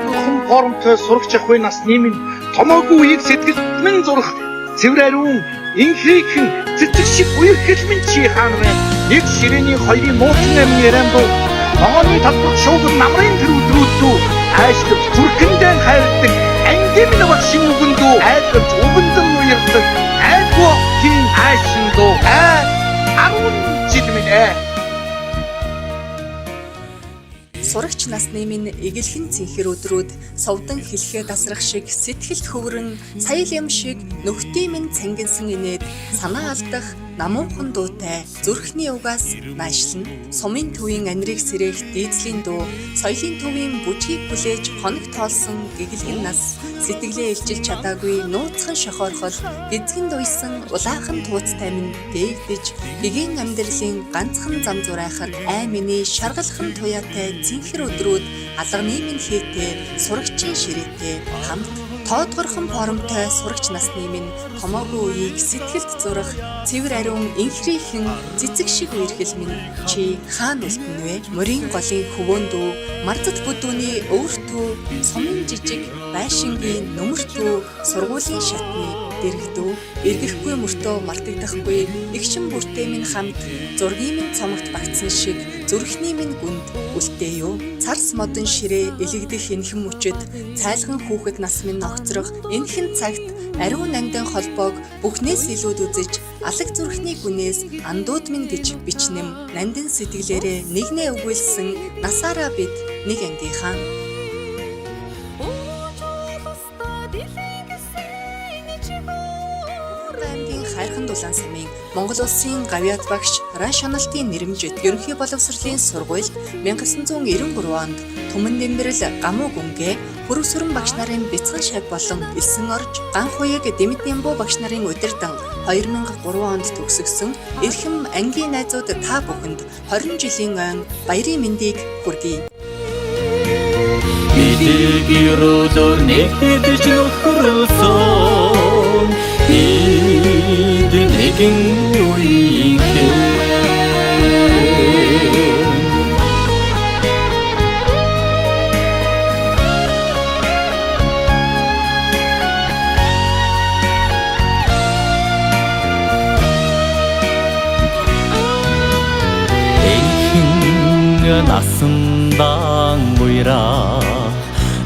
Тодорхон формтой сурагч ах вэ насны минь томоогүй үеийг сэтгэлд минь зурах цэвэр ариун инхрийхэн цэцэг шиг үерхэл минь чи хаана вэ? Нэг ширээний хоёрын нууцсан амин яриан дуу ногооны талбар шууган намрын тэр өдрүүд дүү айшлав зүрхэндээ хайрдаг ангийн минь багшин үгэн дүү айдравч үгэндэн уярдаг айдгүй тийм айшин дуу ай 10 жил минь ээ. Сурагч насны минь эгэлхэн цэнхэр өдрүүд совдон хэлхээ дасрах шиг сэтгэлд хөврөн саял юм шиг нөхдийн минь цангинсан инээд санаа алдах намуухан дуутай зүрхний угаас найшлна. Сумын төвийн анирыг сэрээх дийзлийн дуу, соёлын төвийн бүжгийг хүлээж хоног тоолсон гэгэлгэн нас, сэтгэлээ илчилж чадаагүй нууцхан шохоорхол, гизгэн дуйсан улаахан тууцтай минь дээгдэж, гэгээн амьдралын ганцхан зам зурайхад ай миний шаргалхан туяатай цэнхэр өдрүүд алганы минь хээтэй сурагчийн ширээтэй хамт тоодгорхон поромтой сурагч насны минь томоогүй үеийг сэтгэлд зурах цэвэр ариун инхрийхэн цэцэг шиг үерхэл минь чи хаана үлдэнэ вэ? Морин голын хөвөөнд үү, марзат бүдүүний өвөртүү, сумын жижиг байшингийн нөмөртүү, сургуулийн шатны дэрэгдүү, эргэхгүй мөртөө мартагдахгүй эгшин бүртээ минь хамт зургийн минь цомогт багтсан шиг зүрхний минь гүнд үлдээ юу? Царс модон ширээ элэгдэх энхэн мөчөд цайлган хүүхэд нас минь ногцрох энхэн цагт ариун нандин холбоог бүхнээс илүүд үзэж алаг зүрхний гүнээс андууд минь гэж бичнэм. Нандин сэтгэлээрээ нэгнээ өгүүлсэн насаараа бид нэг ангийнхаа. Аймгийн Хайрхан Дулаан сумын Монгол Улсын гавьяат багш Рашоналтын нэрэмжит ерөнхий боловсролын сургуульд 1993 онд Түмэн Дэмбэрэл Гамуу Гүнгэ Пүрэв сүрэн багш нарын бяцхан шав болон элсэн орж Ганх уяг Дэмэд Нямбуу багш нарын удирдан 2003 онд төгсгсөн эрхэм ангийн найзууд та бүхэнд 20 жилийн ойн баярын мэндийг хүргэе. Бид ерөөлөөр нэгдэж нөхөрлсөн, бид нэгэн үеийнхэн. Энхэн насандан уйрах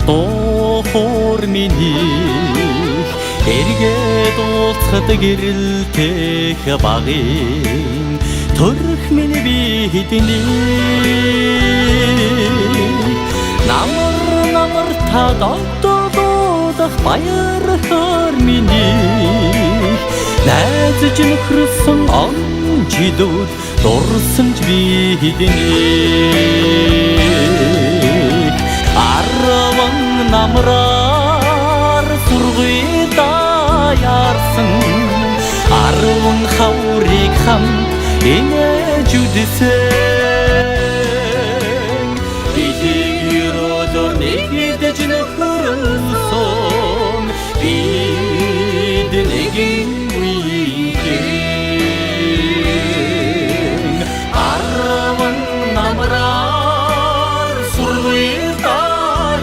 дуур миний эргээд уулзахад гэрэлтэх багын төрх минь бидний намар намар та дотоодох баяр хөр миний найзж нөхрөсөн он жилүүд дурсан ч бидний арван намраар сургуйда яарсан арван хаврыг хамт инээж үдсэн, бидний ерөөлөөр нэгдэж нөхөрлсөн, бид нэгэн үеийнхэн арван намраар сургуйда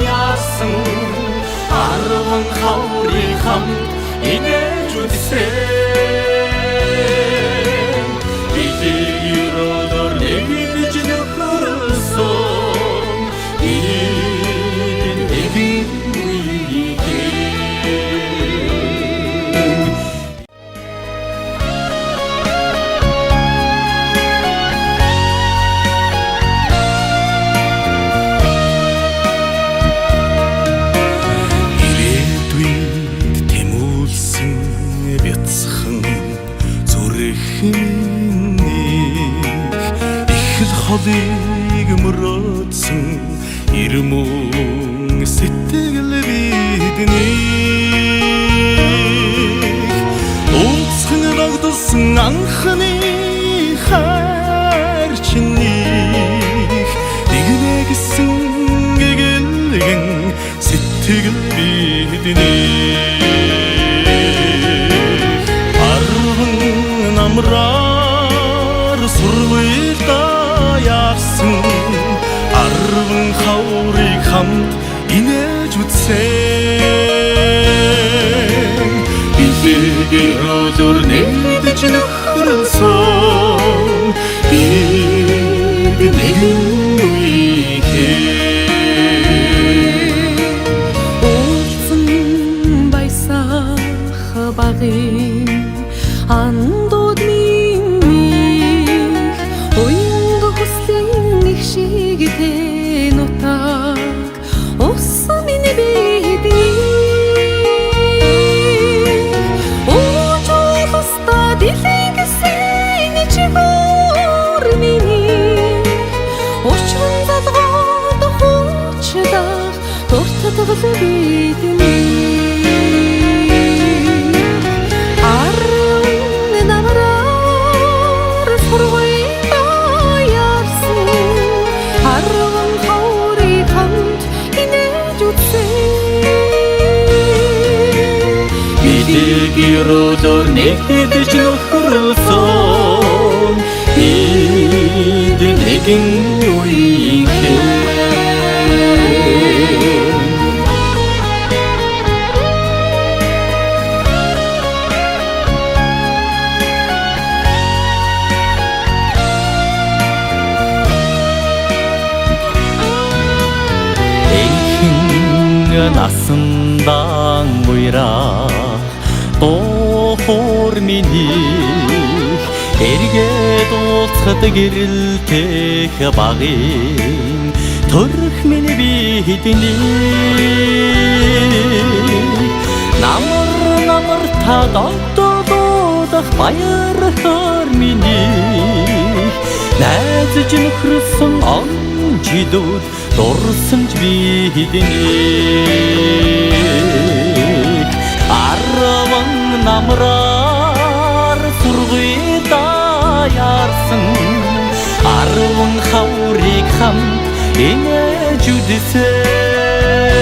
яарсан арван хаврыг хамт инээж үдсэн, бидний ерөөлөөр нэгдэж нөхөрлсөн, бид нэгэн үеийнхэн. Ирээдүйд тэмүүлсэн бяцхан зүрхний их л холыг мөрөөдсөн ирмөн сэтгэл бидний ууцхан догдолсон анхны хайр чинийх нэгнэ гэсэн гэгэлгэн сэтгэл бидний арван намраар сургуйда яарсан арван хаврыг хамт инээж үзсэн. Билэг өрөөлөөр нэгдэж нөхрөлсөн. Бид нэгэн үеийнхэн. Уулзсан баясах багын андууд минь уянга хүслийн их шиг тэнутаг ус минь бидний Ууж улстаа дэлгэсэн чигүүр миний Учран залгоод хуучдах дуртадгал бидний Арван намраар сургуйдаа ярсан арван хаврыг хамт инээж үзсэн. Билэг өрөөлөөр нэгдэж нөхрөлсөн. Бид нэгэн үеийнхэн. Энхэн насандан уйрах дуур миний эргээд уулзахад гэрэлтэх багын төрх минь бидний намар намар та дотоодох баяр хөр миний найзж нөхрөсөн он жилүүд дурсамж биднийг арван намраар сургуйдаа ярсан арван хаврыг хамт инээж үдсэн.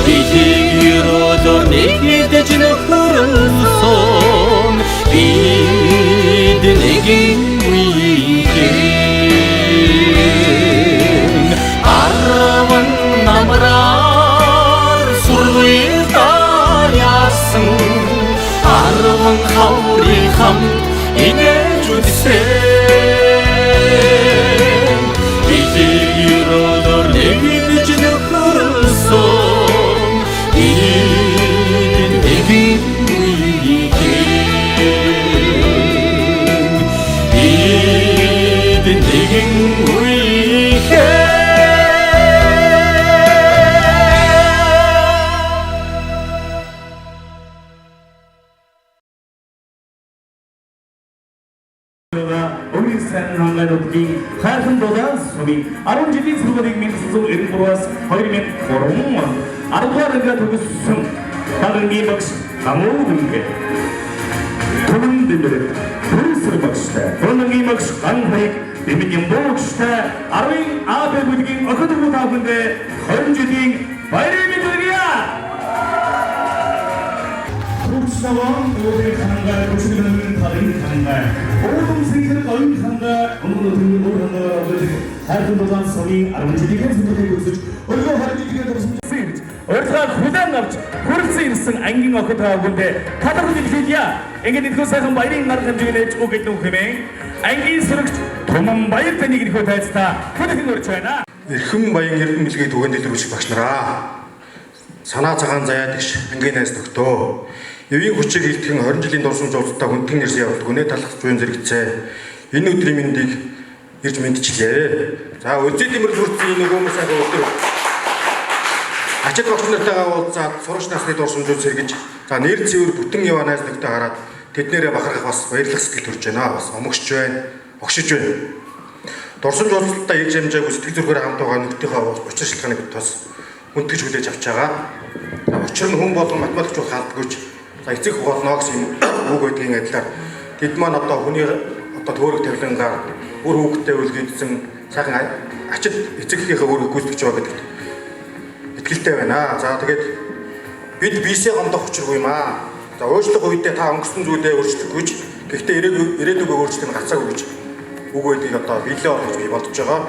Билэг өрөөлөөр нэгдэж нөхрөлсөн. Бид нэгэн үеийнхэн. Арван намраар сургуйдаа яасан арван хаврыг хамт инээж үдсэн. Билэг өрөөлөөр нэгдэж нөхрөлсөн. Бид нэгэн үеийнхэн. Бид нэгэн үеийнхэн. Өмнө сайн хангай нутгийн хайрхан дулаан сумын 10 жилийн сургуулийг 1993-аас 2003 он 10 дугаар ангиа төгссөн багангийн багш Гамуу дүнгэ. Түмэн дэмбэрэг Бүрсэр багштай Бонангийн багш Ган хоёг Дэмэн Ямбуу багштай 10-ын А Б бүлгийн охид хүү та бүхэндээ 20 жилийн баярын мэнд хүргье. Төгснөгөн өөрийн хангаа көчгөнөн талын хангаа уулын сэнхэр гоён хангаа өмнө өдрийн өөр хангаар авдаг хайрхан дулаан сумын 10 жилийн сургуулийг төгсөж өргөө 20 жилийн төгссөн ирж урилгаа хүлээн авч хүрэлцэн ирсэн ангийн охид та бүхэндээ талархаж илгээе. Ингээд энэхүү сайхан баярын арга хэмжээг нээж үг гэдэг хэмээн ангийн сүрэгч Туман баяр таныг энэхүү тайцдаа хүлээн урьж байна. Эрхэм баян эрдэм бэлгийг түгээн дэлгэрүүлэх багш нараа. Санаа цагаан заяа тэгш ангийн найз нөхдөө. Евийн хүчийг илтгэн 20 жилийн дурсамж уулзалтаа хүндгэн ирсэн явдал гүнээ талах зүйн зэрэгцээ. Энэ өдрийн мэндийг ирж мэдчихлээ. За үзий дэмрэл хүртсэн энэ өгөөмөр сайхан өдөр. Ачид багш нартайгаа уулзаад сурагч насны дурсамжууд сэргэж за нэр цэвэр бүтэн яваа найз нөхдөд хараад тэднэрээ бахархах бас баярлах сэтгэл төрж байна. Бас омогшж байна, огшиж байна. Дурсамж уулзалтаа ирж амжаагүй сэтгэл зүрхээр хамт байгаа нөхдийнхөө учир шалтгааныг бид бас хүндгэж хүлээж авч байгаа. За учир нь хүн болгон математикч болох албагүй ч за эцэг болно гэсэн юм үг байдгийн адилаар тэд маань одоо хүний одоо төөрөг тавилангаар үр хүүхдтэй үлгэдсэн сайхан ачид эцэг эхийнхээ үүргийг гүйцэтгэж байгаа гэдэгт итгэлтэй байна. За тэгээд бид биесээ гомдох учиргүй юм аа. За уучлах үедээ та өнгөрсөн зүйлээ өөрчлөхгүй ч гэхдээ ирээдүгөө өөрчлөх нь гацаагүй гэж үг байдгийг одоо биелээ болгож би бодож байгаа.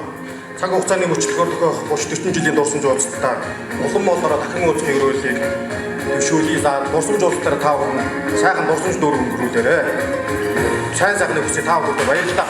Цаг хугацааны мөчлөгөөр тохиох 30 40 жилийн дурсамж уулзалтаа улам молоороо дахин уулзах ерөөлийг дэвшүүлье. За дурсамж уулзалтаараа та бүхэн сайхан дурсамж дүүрэн өнгөрүүлээрэй. Сайн сайхныг хүсье та бүхэнд баярлалаа.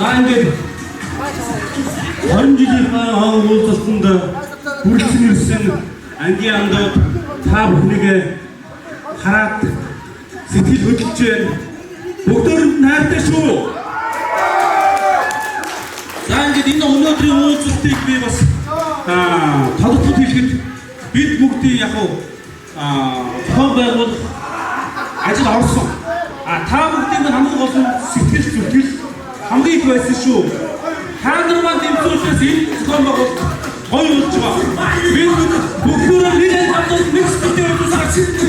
За ингээд 20 жилийнхаа он уулзалтанд хүрэлцэн ирсэн ангийн андууд та бүхнийг хараад сэтгэл хөдлөж байна. Бүгдээрэнд нь хайртай шүү. За ингээд энэ өнөөдрийн уулзалтыг би бас тодотгол хэлэхэд бид бүгдийн яг зохион байгуулах ажил орсон. Та бүгдийн хамгийн гол нь сэтгэл зүтгэл хамгийн их байсан шүү. Та нар маань дэмжүүлээс энэ зохион байгуулалт гоё болж байгаа. Бид бүгдээрээ нэг хамт нэг сэтгэлтэй байсан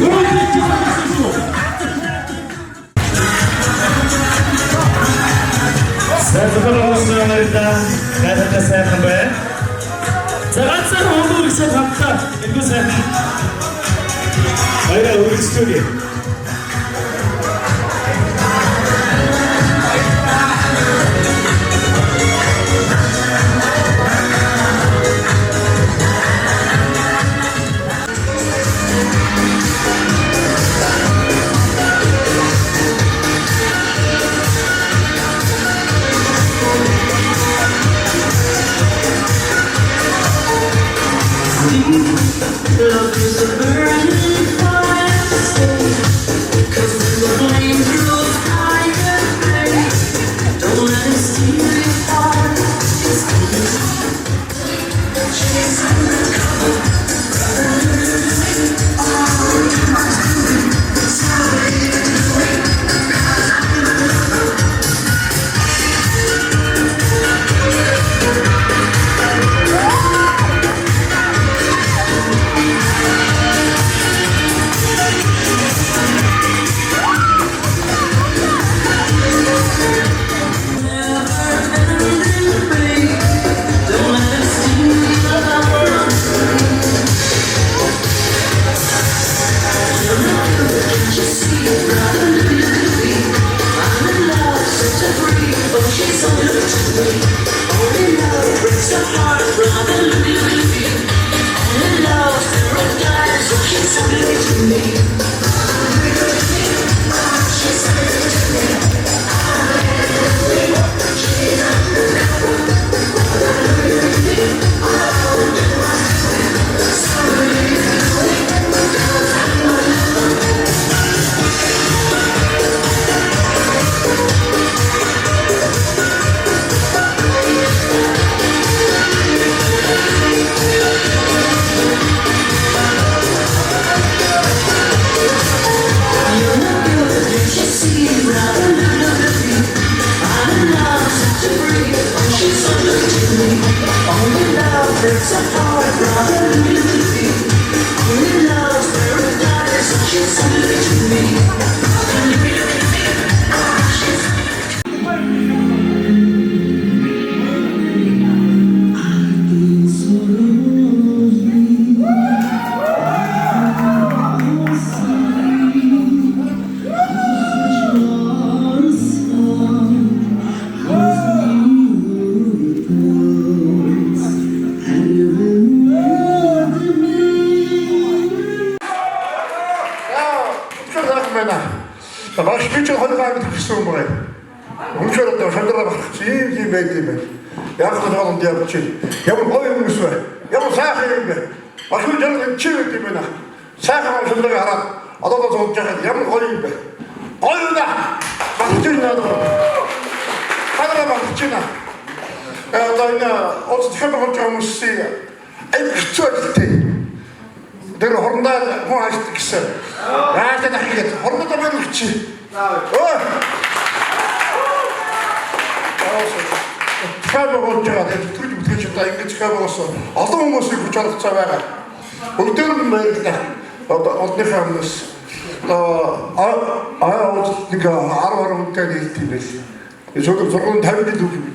өөрөөр хэлсэн шүү. Сайхан сайхан байна. За ганцаар хүмүүрсээ хамтлаа. Эндүү сайхан. Баяраа өргөжлүүлье. Love is a burning fire. Үнэхээр сайхан байна. Багш би ч хоёр амьд гэсэн юм байна. Үнэхээр одоо шандраа багш ийм юм байд юм байна. Яг л хоолнд явж чинь. Ямар гоё хүмүүс вэ? Ямар сайхан юм бэ? Багш би жаргал чи байд юм байна. Сайхан шандраа хараад одоо л сууж байхад ямар гоё юм бэ? Гоё юм да. Багш чи надад. Хадраа багш чи на. Одоо энэ улс зохион байгуулж байгаа хүмүүсийн аяг хэцүү ажилттай. Тэр хорондоо хүн ажилтдаг гэсэн. Яаж таах гээд хорондоо мэн чи. Өө. Зохион байгуулж байгаа тэр төрж бүтгэж одоо ингэж зохион байгуулсан олон хүмүүсийг хүч оролцоо байгаа. Бүгдээр нь баярлалаа. Одоо олдныхаа өмнөөс одоо аа нэг 10 10 хүнтэй нийлт юм байл. Шууд 650 жил үг юм.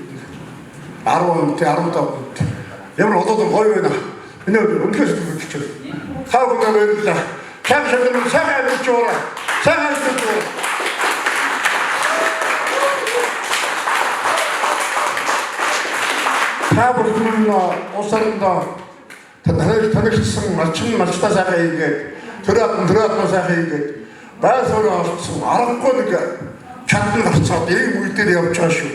10 хүнтэй 15 хүнтэй. Ямар одоо гоё байна. Энэ үнэхээр сэтгэл хөдлөж байна. Та бүхэндээ баярлалаа. Сайн шагнал сайн амьдарч байгаарай. Сайн амьдарч байгаарай. Та бүхэн улс орондоо танигдсан малчин малчтаа сайхан хийгээд төрөө атан төрөө атан сайхан хийгээд байр суурь олцсон аргагүй нэг чадан гарцаад ийм үе дээр явж байгаа шүү.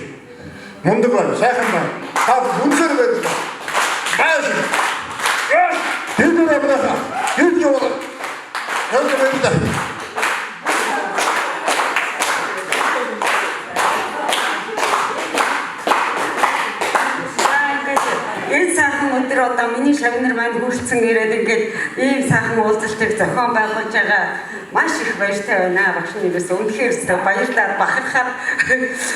Мундаг байна, сайхан байна. Та үнэхээр баярлалаа. Баяр. Тэр амнаа. Тэр яваа. Тэр баярлалаа. Энэ сайхан өдөр одоо миний шавнар маань хүрэлцэн ирээд ингээд ийм сайхан уулзалтыг зохион байгуулж байгаа маш их баяртай байна. Багш нь ерөөсөө үнэхээр өстой баярлаад бахархаад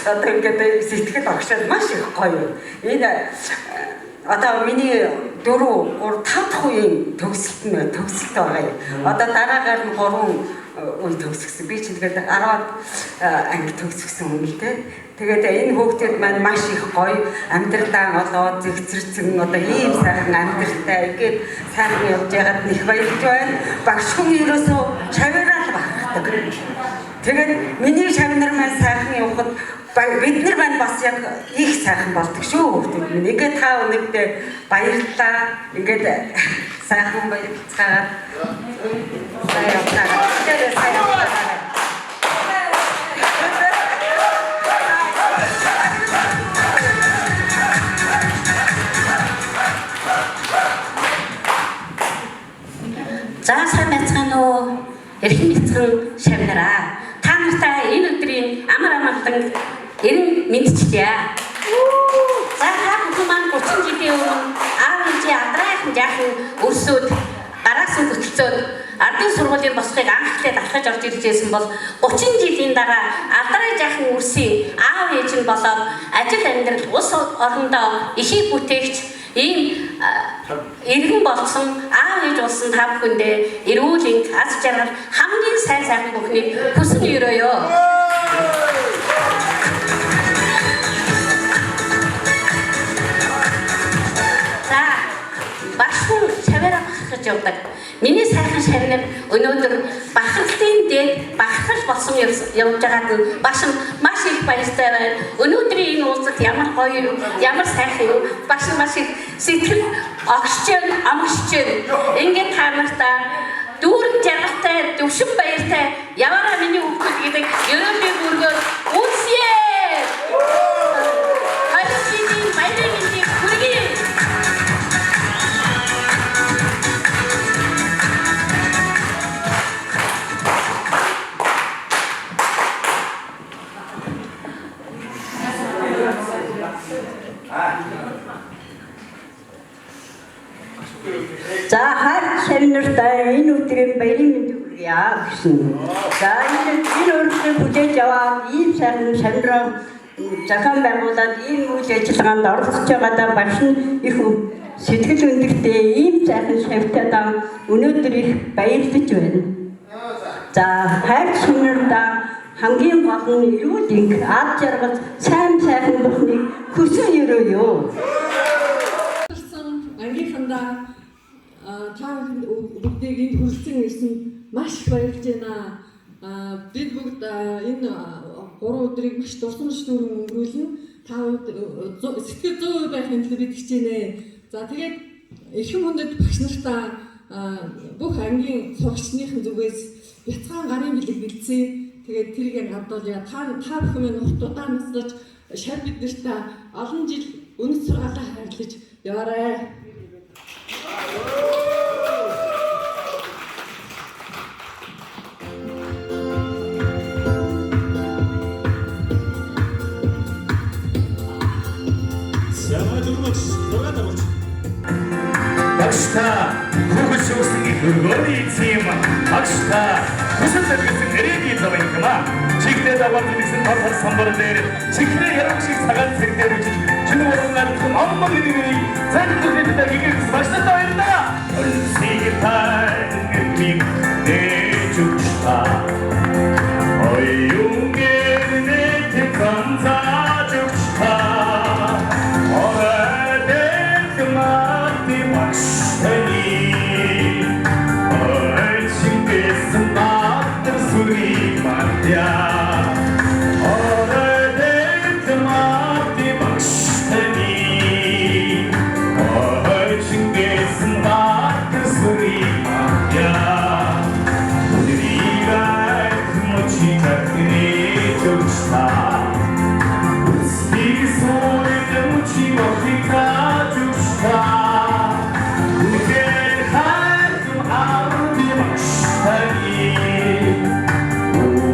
одоо ингээд сэтгэл огшоод маш их гоё. Энэ одоо миний 4 3 5 дахь үеийн төгсөлт нь төгсөлт байгаа юм. Одоо дараагаар нь 3 үе төгсгсөн. Би ч тэгээд 10-аад анги төгсгсөн хүн л дээ. Тэгээд энэ хүүхдүүд маань маш их гоё амьдралаа олоод зэгцэрсэн одоо ийм сайхан амьдралтай ингээд сайхан явж байгаад их баярлж байна. Багш хүн ерөөсөө шаваараа л бахархдаг. Тэгээд миний шавнар маань сайхан явхад бид нар маань бас яг их сайхан болдог шүү хүүхдүүд минь. Ингээд та өнөөдөр баярлалаа. Ингээд сайхан баярлцгаагаад сайн явцгаагаад сайн явцгаагаад. За сайн байцгаана уу? Эрхэм бяцхан шавнараа. Та нартай энэ өдрийн амар амгалан эрен мэндчлэе. За та бүхэн маань 30 жилийн өмнө аав ээжийн алдрайхан жаахан өрсөөд гараас нь хөтөлцөөд ардын сургуулийн босхийг анх эхлээд алхаж орж ирж байсан бол 30 жилийн дараа алдрай жаахан үрсийн аав ээж нь болоод ажил амьдрал улс орондоо ихийг бүтээгч ийм иргэн болсон аав ээж болсон та бүхэндээ эрүүл энх аз жаргал хамгийн сайн сайхан бүхнийг хүсэн өрөөё. За багш хүн шаваараа бахархаж явдаг. Миний сайхан шавнар өнөөдөр бахархлын дээд бахархал болсон явж байгаад нь багш маш их баяртай байна. Өнөөдрийн энэ уулзалт ямар гоё юм, ямар сайхан юм. Багш маш их сэтгэл огшиж байна, амгшиж байна. Ингээд та нартай дүүрэн жаргалтай, төвшин баяртай яваараа миний хүүхдүүд гэдэг ерөөлийг өргөөд үлсье. 20 жилийн баярын мэндийг хүргэе. За хайр шавнартаа энэ өдрийн баярын мэндийг хүргье гэсэн. За энэ урилгыг хүлээж аваад ийм сайхан шавнараа зохион байгуулад ийм үйл ажиллагаанд оролцож байгаадаа багш нь их сэтгэл өндөртэй ийм сайхан шавтайдаа өнөөдөр их баярлаж байна. За хайр шавнартаа хамгийн гол нь эрүүл энх, ад жаргал, сайн сайхан бүхнийг хүсэн өрөөё. Ангийнхандаа та бүгдийг энд хүрэлцэн ирсэн маш их баярлж байна. Бид бүгд энэ 3 өдрийг маш дурсамж дүүрэн өнгөрүүлнэ. Та сэтгэл 100% байхын төлөө бид хичээнэ. За тэгээд эрхэм хүндэт багш нартаа бүх ангийн сурагчныхын зүгээс бяцхан гарын бэлэг бэлдсэн. Тэгээд тэрийг гадуулъя. Та бүхэн минь урт удаан наслаж шав бид нартай олон жил үнэт сургаалаа хайрлаж яваарай. Багш та хүүхэд шүүсэн их өргөөний эзэн юм. Багш та хүсэл зоригсон ирээдүйн зам юм аа. Чигтээ даваад ирсэн тал тал самбар дээр чихрээ яруу шиг цагаан цэг дээр үжиж чиний уран наадах номбог иргэнийг цайны зүрхний гэгэрс багш нартай баярлалаа. Өлсийг тань нэж өгч та. Оюунгээр нэт цанцааж өгч та. Оройд мати багш таны ойчингээс баатар сүрийг мартъя. Оройд мати багш таны ойчингээс баатар сүрийг мартъя. Өдрийг мөчи чакны өгч та. Үсгийг суур мөчи мохикаж өгч та. Үнэхээр хайрхан арди багш таны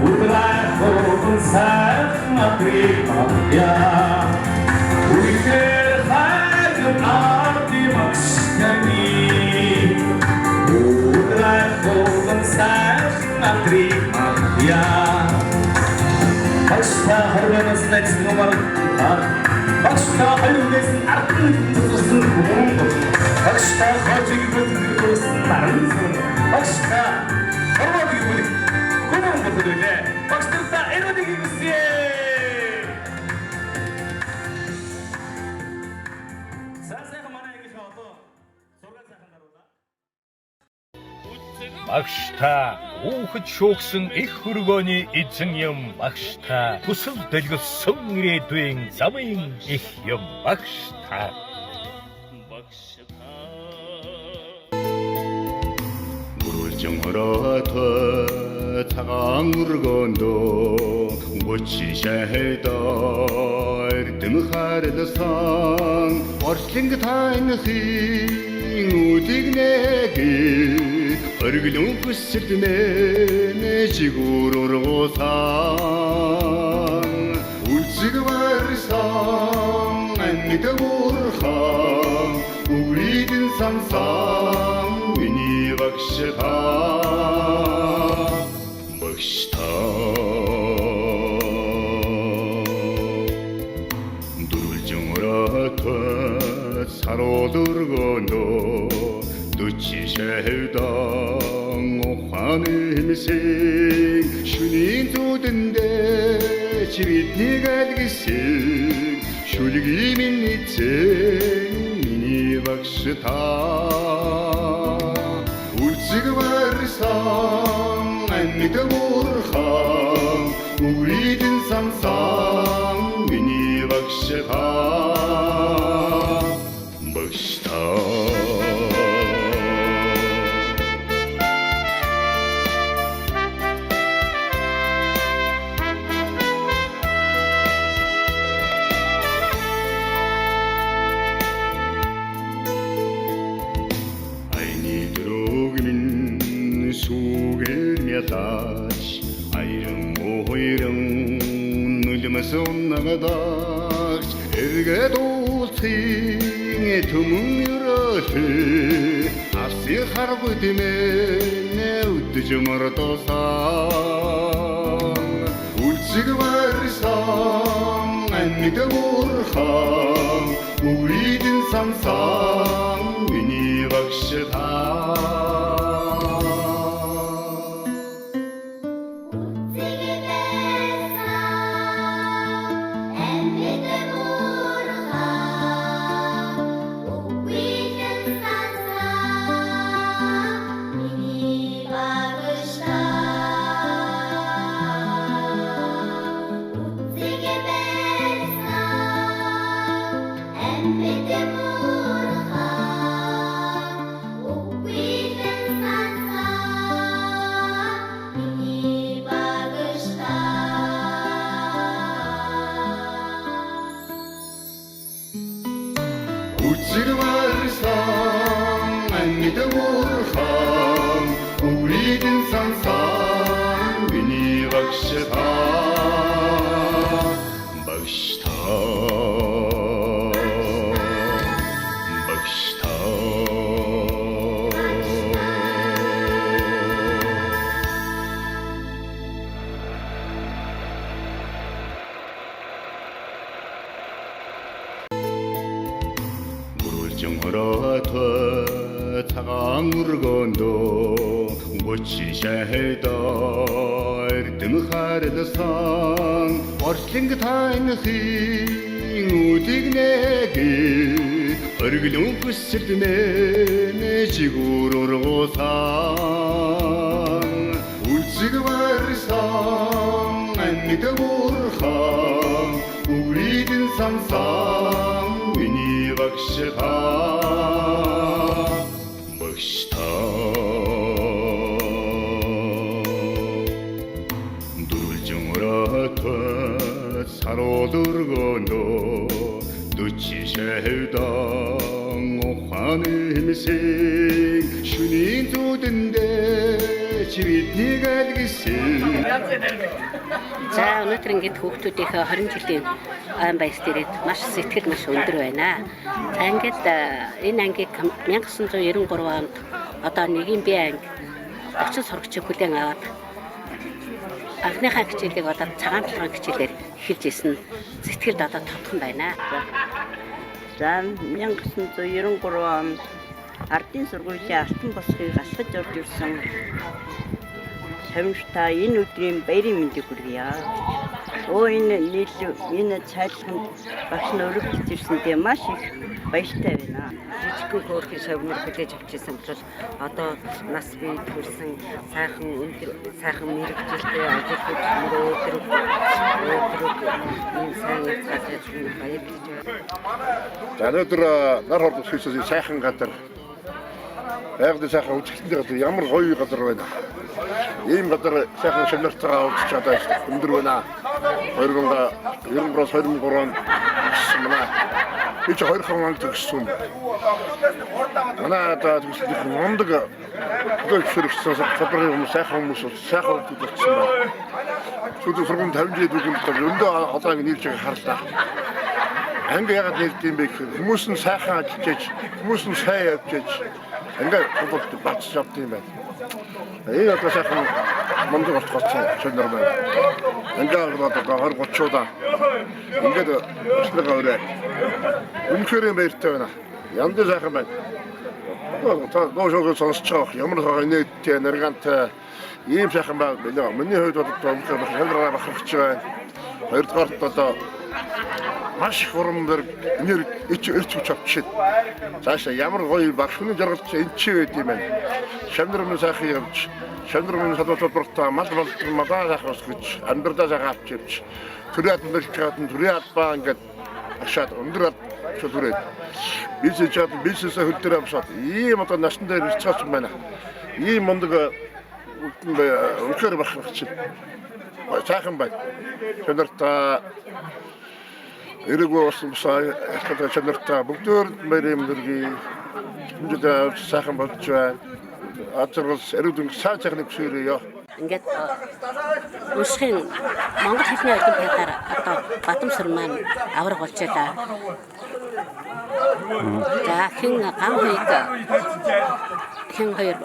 Өдрай сайхан адрыг мартъя. Үнэхээр хайрхан арди багш таны Өдрай сайхан адрыг мартъя. Багш та хорионоос найз нумар багш та хоёрнээс ардан цэцэрсэн хүн. Багш та хожиг бүтгэсэн наран сүн. Багш та хорвоод бүлэг хүмүүн болоод үлээ. Багш нартай эрүүл хүсье. За сайхан манай ангийнхаа одоо 6 сайхан даруулаа. Багш та хүүхэд шүүгсэн их хөргөөний эзэн юм. Багш та хүсэл дэлгэсэн ирээдүйн замын их юм. Багш та. Гүрүүлжин хороотой цагаан өргөөндөө гүчи шахидаа эрдэм хайрласан орчлинг тайнхын үдиг нэги оргилон хүсэлмэн жигүүр ургуусан үлзэг барьсан амьд бурхан үгүйдэн сансан миний багш та багш та дөрвөлжин оройтой саруул өргөөндөө дүчи шавдан ухааны хэмсэг шүнийн зүудэндээ чи биднийг алгисэн шүлгийн минь эзэн миний багш та үлзэг барьсан амьд бурхан үгүйдэн сансан миний багш та багш та. Айны дөрөг минь сүгэр мятач айран хоёран нулимс унагадагч эргээд уулзахын түмэн өрөөлөө авсын харгуй димэн өдөж мордосан үлзэг барьсан амьд бурхан үгүйдэн сансан миний багш та. Багш та, багш та, багш та. Гөрөлжин хороотой цагаан өргөндөө гүчи шахидаа эрдэм харилсан орчлинг тайнхын үдиг нэги оргилон хүсэл мэн жигүүр ургуусан үлзэг барьсан амьд бурхан үгүйдэн сансан миний багш та, багш та. Дөрвөлжин өрөөтэй саруул өргөндөө дөчи шавдан ухааны хэмсэг шүнийн зүудэндээ чи биднийг алгисэн. За өнөөдөр ингээд хүүхдүүдийнхээ 20 жилийн айн баярт ирээд маш сэтгэл маш өндөр байна. За ингээд энэ ангийг 1993 онд одоо нэгийн би анги 30 сурагчийг хүлээн аваад анхныхаа хичээлийг одоо цагаан толгойн хичээлээр эхэлж исэн. Сэтгэлд одоо тодхон байна. За 1993 онд ардын сургуулийн алтан босхийг алхаж орж ирсэн шавнар та энэ өдрийн баярын мэндийг хүргье. Өө энэ нийлэл энэ цайлганд багш нь өргөж ирсэндээ маш их баяртай байна. Жижигхэн хөөрхөн шавнар хүлээж авч ирсэн бол одоо нас бие төрсэн сайхан өндөр сайхан мэрэгжилтэй ажил хөдөлмөр өдрөг ийм сайн явцгааж баярлаж байна. За өнөөдөр нар хордох хийсэн сайхан газар байгалийн сайхан үзэсгэлэнтэй газар ямар гоё газар байна. Ийм газар сайхан шавнартайгаа уулзч чадаа өндөр байна. 2093-аас 2003 онд төгссөн манай. Би чи 2 хон анги төгссөн. Манай одоо төгсөлтийн мундаг одоо зөвшөөрөгдсөн салбарын хүмүүс сайхан хүмүүс сайхан хүмүүс болсон байна. Сүүлийн сургууль 50 жил дүгнэлт өндөө одоо ингэ нийлж байгааг харлаа. Анги яагаад нийлдэг юм бэ гэхээр хүмүүс нь сайхан ажиллаж, хүмүүс нь сайн явж ээж ингээд сургуульд бацж авд юм байна. Энэ одоо сайхан мундаг болох болсон шөнөр байна. Ингээд одоо 20 30 удаа ингээд өснөг өрөө. Үнэхээр юм баяртай байна. Янз сайхан байна. Та доо сонсож байгаа ямар сайхан инээдтэй, наргантай ийм сайхан байна. Миний хувьд бол үнэхээр шанараа бахархаж байна. Хоёрдугаарт одоо маш их урам зориг энерги эрч хүч авчихна. Цаашаа ямар гоё багш хүний жаргал чи энэ чи байд юм байна. Шавнар минь сайхан явж, шавнар минь салбар салбартаа мал мал малаа сайхан өсгөж, амьдралаа сайхан авч явж, төрийн албан барьж чаад төрийн албаа ингээд ашаад өндөр албан түрээд бизнес чад бизнесээ хөл дээр авсаад ийм одоо насн дээр ирж байгаа юм байна. Ийм мундаг үнэхээр бахархаж байна. Сайхан байна. Шавнартаа эрэгөө болсон бусаа шавнартаа бүгдээр баярын мөргий хэмжээ сайхан болж байна. Азаргал эрэг дүнг сайн сайхныг хүсээрэй. Ингээд уншихын монгол хэлний олимпиадаар одоо Бадамсар маань авраг болж байлаа. За хэн гам хоёг хэн хоёр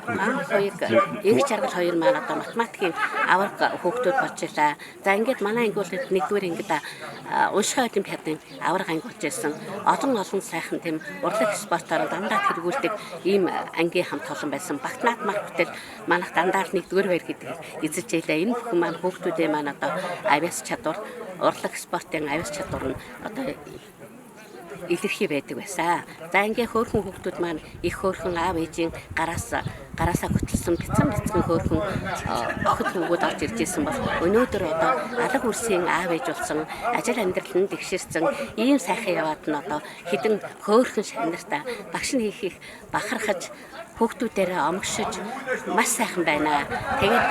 гам хоёг инх жаргал хоёр маань одоо математикийн авраг хүүхдүүд болж байлаа. За ингээд манай анги бол нэгдүгээр ангид уншихын олимпиадын авраг анги болж байсан. Олон олон сайхан тийм урлаг спортоор дандаа тэргүүлдэг ийм ангийн хамт олон байсан. Багт наадмаар хүртэл манайх дандаа л нэгдүгээр байр гэдэг эзэлж байлаа. Энэ бүхэн маань хүүхдүүдийн маань одоо авиас чадвар, урлаг спортын авиас чадвар нь одоо илэрхий байдаг байсан. За ингээ хөөрхөн хүүхдүүд маань их хөөрхөн аав ээжийн гараасаа хөтөлсөн бяцхан бяцхан хөөрхөн охид хүүгүүд орж ирж исэн бол өнөөдөр одоо алаг үрсийн аав ээж болсон, ажил амьдрал нь тэгшэрсэн ийм сайхан яваад нь одоо хідэн хөөрхөн шавнартаа багш нь хийх их бахархаж хүүхдүүдээрээ омгшиж маш сайхан байна. Тэгээд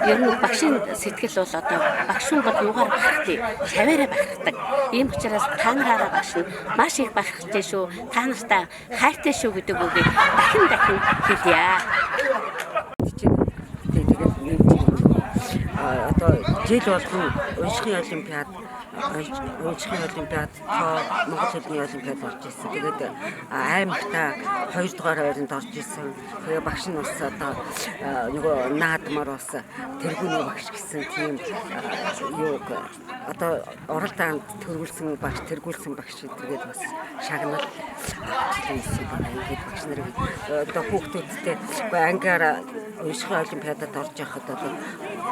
ер нь багшийн сэтгэл бол одоо багш хүн бол юугаар бахархдаг, шаваараа бахархдаг. Ийм учраас та нараараа багш нь маш их бахархажээ шүү. Та нартай хайртай шүү гэдэг үгийг дахин дахин хэлье. Тэгээд нэмж. Одоо жил болгон уншихын олимпиад, тоо, монгол хэлний олимпиад орж ирсэн. Тэгээд аймагтаа 2 дугаар байранд орж ирсэн. Тэгээ багш нь бас одоо нөгөө наадмаар бас тэргүүний багш гэсэн тийм юуг одоо уралдаанд төрүүлсэн багш, тэргүүлсэн багш гэдэргээд бас шагнал авч ирсэн байна. Ингээд багш нарыг одоо хүүхдүүдтэй ангиар уншихын олимпиадад орж явахад одоо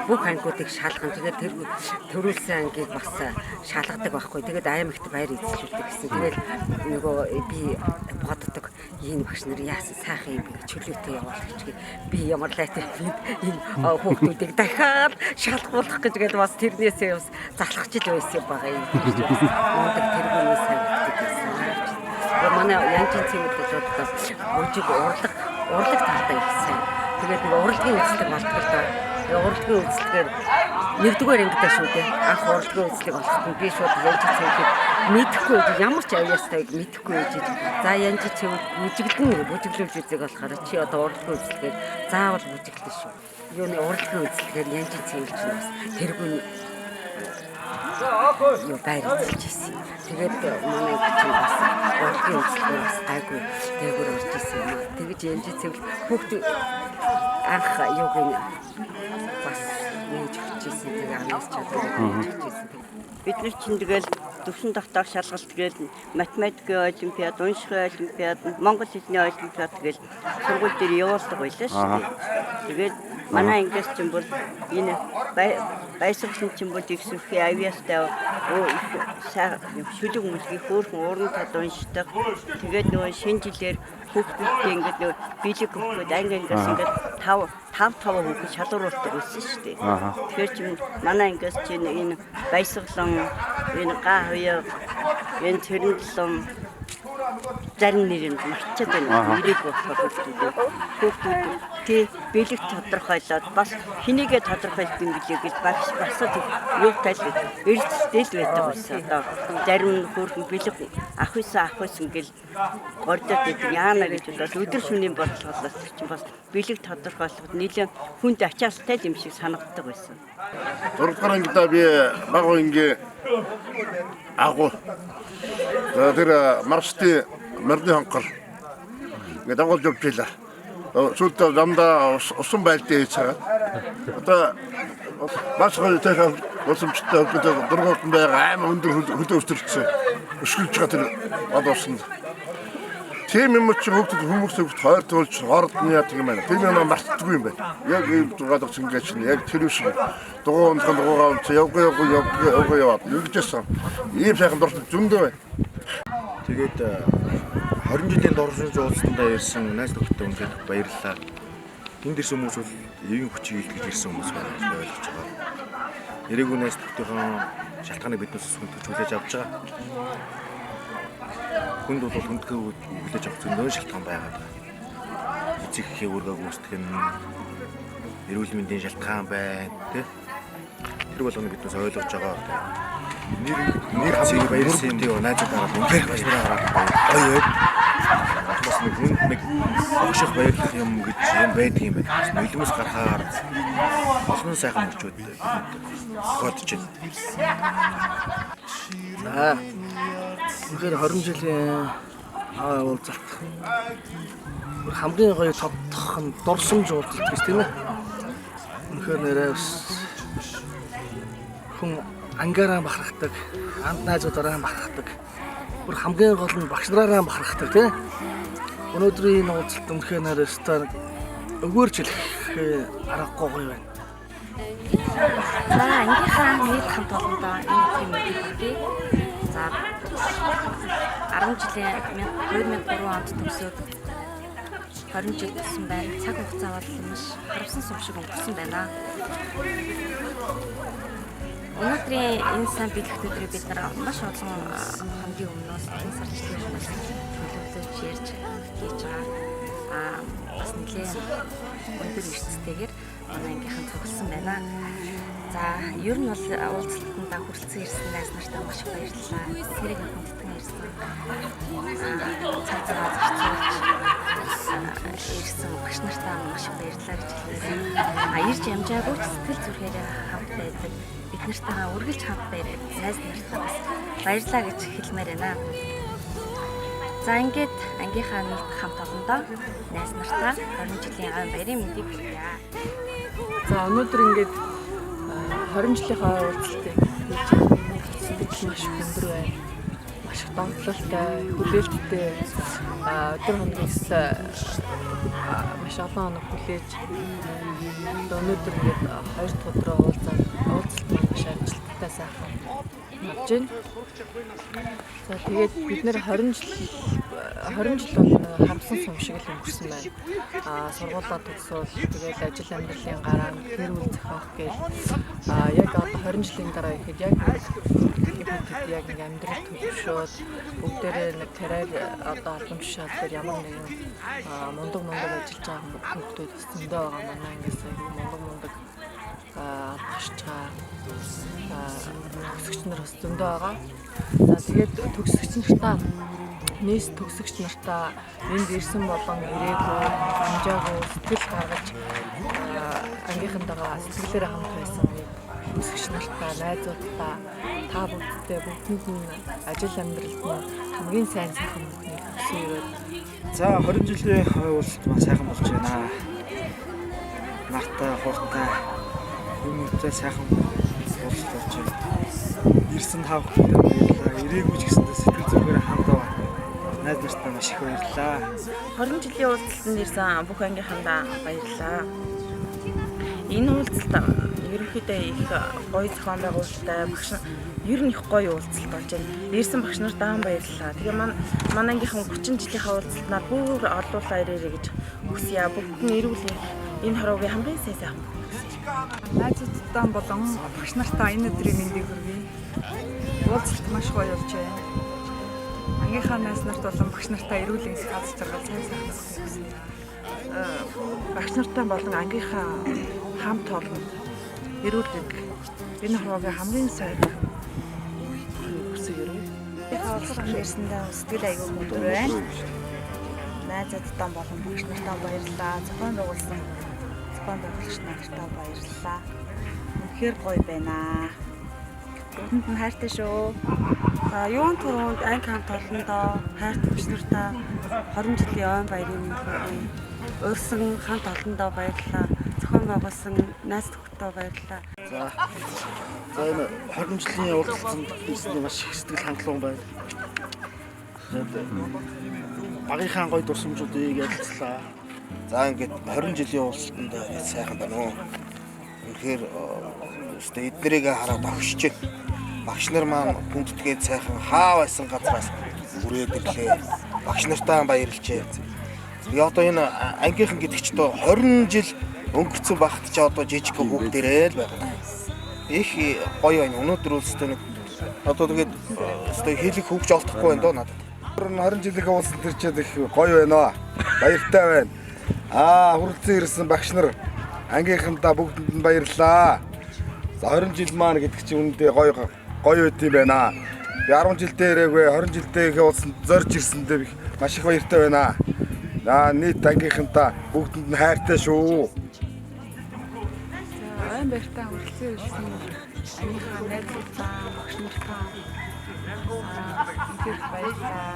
бүх ангиудыг шалган, тэгээд тэр төрүүлсэн ангийг бас шалгадаг байхгүй. Тэгээд аймагт байр эзэлшүүлдэг гэсэн. Тэгээд нөгөө би боддог, энэ багш нар яасан сайхан юм бэ, чөлөөтэй явуулах гэж би ямар лайтай би энэ хүүхдүүдийг дахиад шалгуулах гэж гэл бас тэрнээсээ бас залхаж л байсан юм байгаа юм. Мундаг тэргүүний сайн хүүхдүүд байсан. Манай Янжин цэвэрлэл бол бүжиг урлаг талдаа их сайн. Тэгээд нэг урлагийн үзлэг болдог л доо. Урлагийн үзлэгээр нэгдүгээр ангидаа шүү дээ. Анх урлагийн үзлэг болоход нь би шууд Янжин цэвэрлийг мэдэхгүй, ямар ч авьяастайг мэдэхгүй байж. За Янжин цэвэрлэг бүжиглэн бүжиглүүлж үзэг болохоор чи одоо урлагийн үзлэгээр заавал бүжиглэн шүү. Юуны урлагийн үзлэгээр Янжин цэвэрлж нь бас тэргүүн юу байр эзэлж ирсэн. Тэгээд манай чинь бас урлагийн үзлэгээр бас гайгүй дээгүүр орж ирсэн юм аа. Тэгэж Янжин цэвэрлэг хүүхд анх юуг нь бас нээж өгч ирсэн. Тэгээ амнаас чадвар нээж өгч ирсэн. Бид нар чинь тэгэл төвшин тогтоох шалгалт гээл математикийн олимпиад, уншихын олимпиад, монгол хэлний олимпиад гээл сургууль дээр явуулдаг байлаа шүү дээ. Тэгээд манай ангиас чинь бол энэ баясгалан чинь бол их сүрхий авьяастай шүлэг мүлгийг хөөрхөн ууран тал уншдаг. Тэгээд нөгөө шинэ жилээр хүүхдүүдтэй ингээд нөгөө бэлэг өгөхөд анги ангиас ингээд 5 5 хүүхэд шалгаруулдаг байсан шүү дээ. Тэгэхээр чинь манай ангиас чинь энэ баясгалан, энэ га хуяа, энэ цэрэндлэн зарим нэр юм марчаад байна. Ирэг болохоор хүүхдүүд тий бэлэг тодорхойлоод бас хэнийгээ тодорхойлт юм билээ гэж багш бас юутай л эрсдэл л байдаг байсан. Одоо зарим хүүхэн бэлэг ах үйсэн гэл гордоод байдаг. Яана гэж бодоод өдөр шөнийн бодлогоос чинь бас бэлэг тодорхойлоход нэлээд хүнд ачаалттай юм шиг санагддаг байсан. 6 дугаар ангидаа би баг ангийн агуу. Тэр маршти морины хонхор ингээд дагуулж явж байлаа. Сүүлдээ замдаа усан байлдаа хийж байгаа. Одоо бас гоё техник боломжтой дургуутан байгаа аим өндөр хөлөө өсөрчсөн. Өшгөлж байгаа тэр од усанд. Тийм юм чи хүүхдүүд хүмүүс хүүхд хойр туулж хоордны яадаг юм байна. Тэр юм мартдаггүй юм байна. Яг ийм дугаалга цэнгээ чинь яг тэр шиг дугуй унтхан дугуйгаа унтсан явгүй явгүй явгүй явгүй яваад ингэжсэн. Ийм сайхан дурсамж зөндөө байна. Тэгээд 20 жилийн дурсамж уулзалтандаа ирсэн найз нөхдөд үнэхээр баярлалаа. Энд ирсэн хүмүүс бол эвийн хүчийг илтгэж ирсэн хүмүүс байна гэж ойлгож байгаа. Ирээгүй найз нөхдийнхөө шалтгааныг биднээс хүндэж хүлээж авч байгаа. Хүнд бол хүндгээ хүлээж авах зөндөө шалтгаан байгаад байгаа. Эцэг эхийн үүргээ гүйцэтгэх нь эрүүл мэндийн шалтгаан байна, тий? Тэр болгоныг биднээс ойлгож байгаа. Нэр хамгийн баярлсан юм тий найзуудаараа үнэхээр баярлалаа. Гоё байд. Бас нэг хүнд нэг огших баярлах юм гэж юм байдаг юм байна. Нулимс гарахаар олон сайхан мөчүүд тохиолдож байна. За үнэхээр 20 жилийн уулзалт хамгийн гоё тодтох нь дурсамж уулзалт гэж тийм ээ. Үнэхээр нэрээ бас хүн ангиараа бахархдаг, анд найзуудаараа бахархдаг. Бүр хамгийн гол нь багш нараараа бахархдаг тийм. Өнөөдрийн энэ уулзалт үнэхээр нэрээ өстой өгөөрч хэлэх аргагүй гоё байна. За ангийнхаа нийт хамт олондоо энэ өдрийн мэндийг хүргэе. За 10 жилийн 2003 онд төгсөөд 20 жил болсон байна. Цаг хугацаа бол маш харавсан сум шиг өнгөрсөн байна. Өнөөдрийн энэ сайн бэлэгт өдрийг бид нар маш олон хоногийн өмнөөс энэ сарчлалын өмнөөс төлөвлөж ярьж хийж байгаа. Бас нэлээд өндөр эрсдэлтэйгээр манай ангийнхан цугласан байна. За, ер нь бол уулзалтандаа хүрэлцэн ирсэн найз нартаа маш их баярлалаа. Тэрийг хүндэтгэн ирсэн. Цаг зав зарцуулж ирсэн багш нартаа маш их баярлалаа гэж хэлмээр. А ирж амжаагүй ч сэтгэл зүрхээрээ хамт байдаг. Бид нартайгаа үргэлж хамт байдаг. Найз нартаа бас баярлалаа гэж хэлмээр байна. За, ингээд ангийнхаа нийт хамт олондоо найз нартаа 20 жилийн ойн баярын мэндийг хүргье. За, өнөөдөр ингээд 20 жилийнхаа уулзалтыг хийж сэтгэл маш өндөр байна. Маш их догдлолтой, хүлээлттэй өдөр хоногоос маш олон хоног хүлээж өнөөдөр ингээд хоёр дахь өдрөө уулзаад уулзалт маань маш амжилттай сайхан болж байна. За, тэгээд бид нэр 20 жил бол хамсан сум шиг л өнгөрсөн байна. Сургуулаа төгсөөл тэгээд ажил амьдралын гараанд гэр бүл зохиох гээл яг одоо 20 жилийн дараа ихэд яг яг нэг амьдрал төлөвшөөд бүгдээрээ нэг карьер одоо албан тушаал дээр ямар нэгэн мундаг ажиллаж байгаа хүүхдүүд бас зөндөө байгаа. Манай ангиас айгүй мундаг албашж байгаа төгсөгч нар бас зөндөө байгаа. За, тэгээд төгсөгч нартаа нийс төгсөгч нартаа энд ирсэн болон ирээгүй амжаагүй сэтгэл гаргаж ангийнхантайгаа сэтгэлээрээ хамт байсан төгсөгч нартаа, найзуудтаа та бүгдтэй бүгдэнд нь ажил амьдралд нь хамгийн сайн сайхан бүхнийг хүсэн өрөөд. За, 20 жилийн уулзалт маань сайхан болж байна. Нартай, хуртай юм үүтэй сайхан уулзалт болж байна. Ирсэн та бүхэндээ баярлалаа. Ирээгүй ч гэсэндээ сэтгэл зүрхээр хамт байгаа. Найз нартаа маш их баярлалаа. 20 жилийн уулзалтанд ирсэн бүх ангийнхандаа баярлалаа. Энэ уулзалт ерөнхийдөө их гоё зохион байгуулалттай багш ер нь их гоё уулзалт болж байна. Ирсэн багш нартаа баярлалаа. Тэгээ манай ангийнхан 30 жилийнхаа уулзалтнаар бүр олуулаа ирээрэй гэж хүсье. Бүгд нь эрүүл энэ хороогийн хамгийн сайн сайхан. Найзуудтай болон багш нартаа энэ өдрийн мэндийг хүргэе. Уулзалт маш гоё болж байна. Ангийнхаа найз нарт болон багш нартаа эрүүл энх аз жаргал сайн сайхан хүсье. Багш нартай болон ангийнхаа хамт олонд эрүүл энх энэ хороогийн хамгийн сайн хүсье өрөө. Уулзалтанд ирсэндээ сэтгэл аягүй өндөр байна. Найзуудтай болон багш нартаа баярлалаа. Зохион байгуулсан зохион байгуулагч нартаа баярлалаа. Үнэхээр гоё байна. Бүгдэнд нь хайртай шүү. За, юун түрүүнд анги хамт олондоо хайртай багш нартаа 20 жилийн ойн баярын мэнд хүргэе. Урьсан хамт олондоо баярлалаа. Зохион байгуулсан найз нөхдөдөө баярлалаа. За, энэ 20 жилийн уулзалтанд ирсэнд маш их сэтгэл хангалуун байна. Багийнхаа гоё дурсамжуудыг ярилцлаа. За, ингээд 20 жилийн уулзалтанд сайхан байна уу. Үнэхээр өстой эднэрийг хараад огшиж байна. Багш нар маань хүндэтгээд сайхан хаа байсан газраас үрээд ирлээ. Багш нартаа баярлжээ. Тэгээ одоо энэ ангийнхан гэдэг чинь 20 жил өнгөрцөн багт чи одоо жижиг хүүхдэрээ л байгаа. Их гоё байна. Өнөөдөр үлстэй нэг одоо тэгээд өстой хэлэх хөвгч олдохгүй байна доо надад. 20 жилийн уулзалт тэр чид их гоё байна. Баяртай байна. Хүрэлцэн ирсэн багш нар ангийнхандаа бүгдэнд нь баярлалаа. За, 20 жил маань гэдэг чинь үүндээ гоё гоё байт юм байна. Би 10 жилдээ ирээгүй 20 жилдээ их уулзсан зорж ирсэндээ маш их баяртай байна. Нийт ангийнхандаа бүгдэнд нь хайртай шүү. За, ойн баяртай хүрэлцэн ирсэн ангийнхаа найзуудаа, багш нартаа үнэхээр баярлалаа.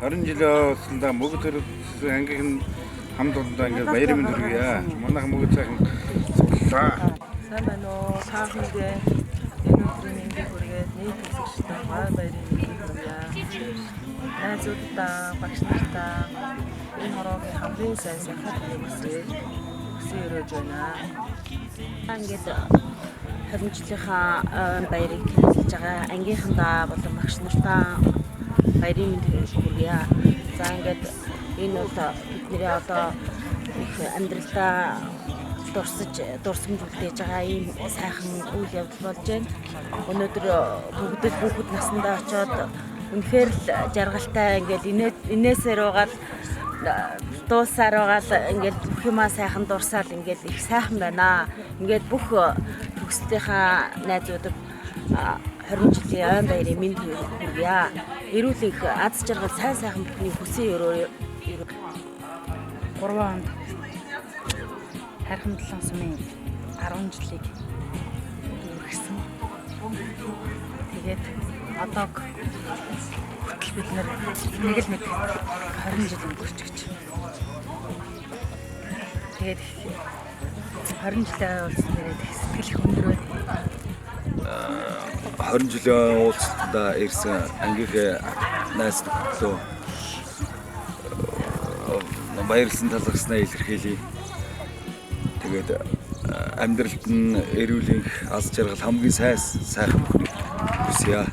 20 жилийн уулзалтандаа мөгд төрөлсөн ангийнхан хамт олондоо ингээд баярын мэнд хүргье. Манайхан мөгд сайхан суулаа. Сайн байна уу? Та бүхэндээ энэ өдрийн мэндийг хүргээд нийт төгсөгчдөө ойн баярын мэндийг хүргье. Найзууддаа, багш нартаа энэ хороогийн хамгийн сайн сайхан хүсье. Хүсэн өрөөж байна. Ингээд 20 жилийнхаа ойн баярыг тэмдэглэж байгаа ангийнхандаа болон багш нартаа баярын мэнд хүргье. За, ингээд энэ бол бидний одоо их амьдралдаа дурсаж дурсамж үлдээж байгаа ийм сайхан үйл явдал болж байна. Өнөөдөр бүгд л хүүхэд насндаа очиод үнэхээр л жаргалтай ингээл инээсээр байгаад Дуусаар байгаа л ингээд бүх юмаа сайхан дурсаал ингээд их сайхан байна. Ингээд бүх төгсөлтийнхаа найзуудад 20 жилийн ойн баярын мэнд хүргье. Эрүүл их аз жаргал сайн сайхан бүхний хүсэн өрөө 3 онд Хайрхан Долоон сумын 10 жилийг өнгөрсөн. Тэгээд одоог хүртэл бид нэг л мэддэг 20 жил өнгөрч гэж. Тэгээд 20 жилийн уулзсан дээрээ сэтгэл их өндөр байна. 20 жилийн уулзалтанд ирсэн ангийнхээ найз нөхдөд баярлсан талархснаа илэрхийлье. Тэгээд амьдралд нь эрүүл энх, аз жаргал хамгийн сайн сайхан бүхнийг хүсье.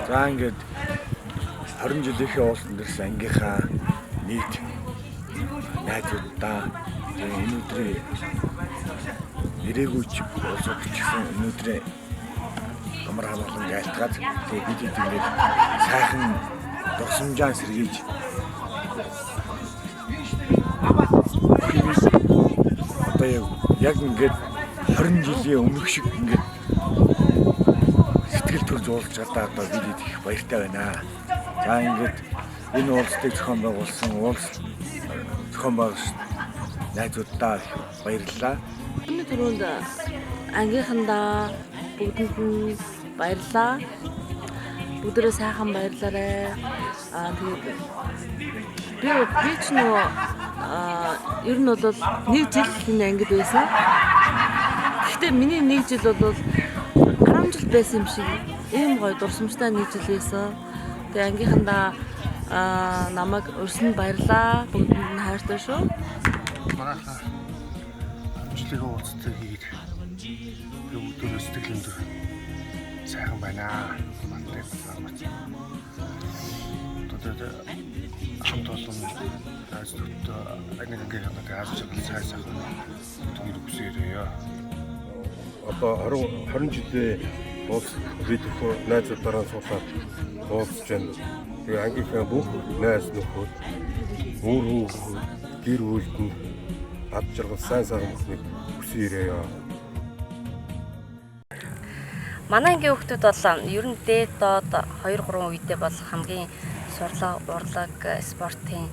За ингээд 20 жилийнхээ уулзалтанд ирсэн ангийнхаа нийт найзууддаа тэгээ энэ өдрийн ирээгүй ч уулзалт ч гэсэн энэ өдрийн амар хамгаалан айлтгаад тэгээ бид ингээд сайхан дурсамжаа сэргийж одоо яг ингээд 20 жилийн өмнөх шиг ингээд сэтгэл төрж уулзж чадаа одоо бид их баяртай байна. За ингээд энэ уулзалтыг зохион байгуулсан уулзалт зохион байгуулсан найзууддаа их баярлалаа. Өнөө түрүүнд ангийнхандаа бүгдэнд нь баярлалаа. Бүгдээрээ сайхан баярлаарай. Аа тэгээд би ч нөгөө ер нь бол нэг жил энэ ангид байсан. Гэхдээ миний нэг жил бол 10 жил байсан юм шиг ийм гоё дурсамжтай нэг жил байсан. Тэгээ ангийнхандаа намайг урьсанд баярлаа. Бүгдэнд нь хайртай шүү. Манайхаа жилийн уулзалтыг хийгээд тэгээ бүгдөө сэтгэл өндөр сайхан байна. Мантай байна. Одоо хамт олон найз нөхдөд нэг ангийн ханаад аз жаргал сайн сайхан түнэр хүсээрээ. Одоо 20 жилийн уулзалт бид бүхэн найзуудаараа суулаад уулзж байна. Тэгээ ангийнхаа бүх найз нөхөд үр хүүхэд гэр бүлд нь ад жаргал сайн сайхан бүхнийг хүсэн ирээё. Манай ангийн хүүхдүүд бол ер нь дээд доод 2 3 үедээ бол хамгийн сурлага, урлаг, спортын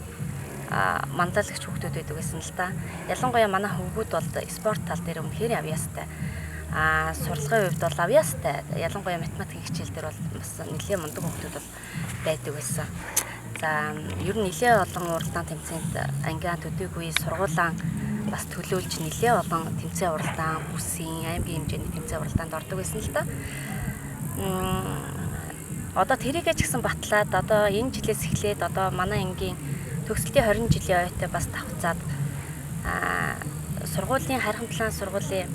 мандлагч хүүхдүүд байдаг гэсэн л да. Ялангуяа манай хөвгүүд бол спорт тал дээр үнэхээр авьяастай. Сурлагын хувьд бол авьяастай. Ялангуяа математикийн хичээл дээр бол бас нэлээд мундаг хүүхдүүд бол байдаг байсан. За ер нь нэлээд олон уралдаан тэмцээнд ангиа төдийгүй сургуулаа бас төлөөлж нэлээд олон тэмцээн уралдаан, бүсийн, аймгийн хэмжээний тэмцээн уралдаанд ордог байсан л да. Одоо тэрийгээ ч гэсэн батлаад одоо энэ жилээс эхлээд одоо манай ангийн төгсөлтийн 20 жилийн оюутай бас давхцаад сургуулийн Хайрхан Долоон сургуулийн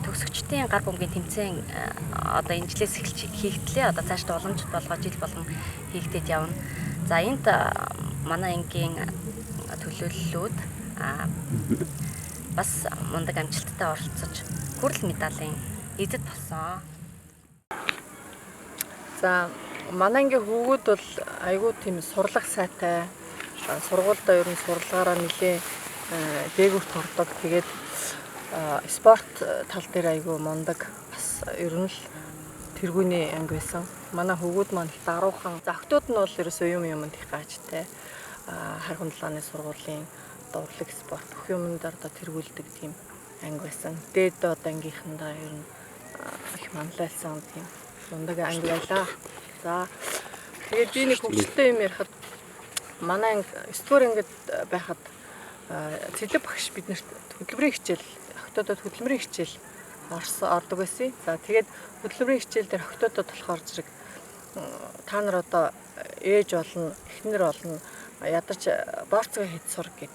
төгсөгчдийн гар бөмбөгийн тэмцээн одоо энэ жилээс эхэлж хийгдлээ. Одоо цаашдаа уламжлалт болгоо жил болгон хийгдээд явна. За энд манай ангийн төлөөллүүд бас мундаг амжилттай оролцож хүрэл медалийн эзэд болсон. За манай ангийн хүүгүүд бол айгүй тийм сурлах сайтай. Сургуульдаа ер нь сурлагаараа нэлээ дээгүүрт ордог. Тэгээд спорт тал дээр айгүй мундаг. Бас ер нь л тэргүүний анги байсан. Манай хүүгүүд маань их даруухан. За охтууд нь бол ерөөсөө юм юмд их гаачтай. Хайрхан Долооны сургуулийн одоо урлаг спорт бүх юмд одоо тэргүүлдэг тийм анги байсан. Дээд доод ангийнхандаа ер нь их манлайлсан тийм мундаг анги байлаа. За тэгээд би нэг хөвгөлтэй юм ярихад манай анги 9 дугаар ангид байхад цэлэг багш биднэрт хөдөлмөрийн хичээл охтуудад хөдөлмөрийн хичээл ордог байсан. За тэгээд хөдөлмөрийн хичээл дээр охтуудад болохоор зэрэг та нар одоо ээж болно, эхнэр болно, ядарч борцгоо хэд сур гэд.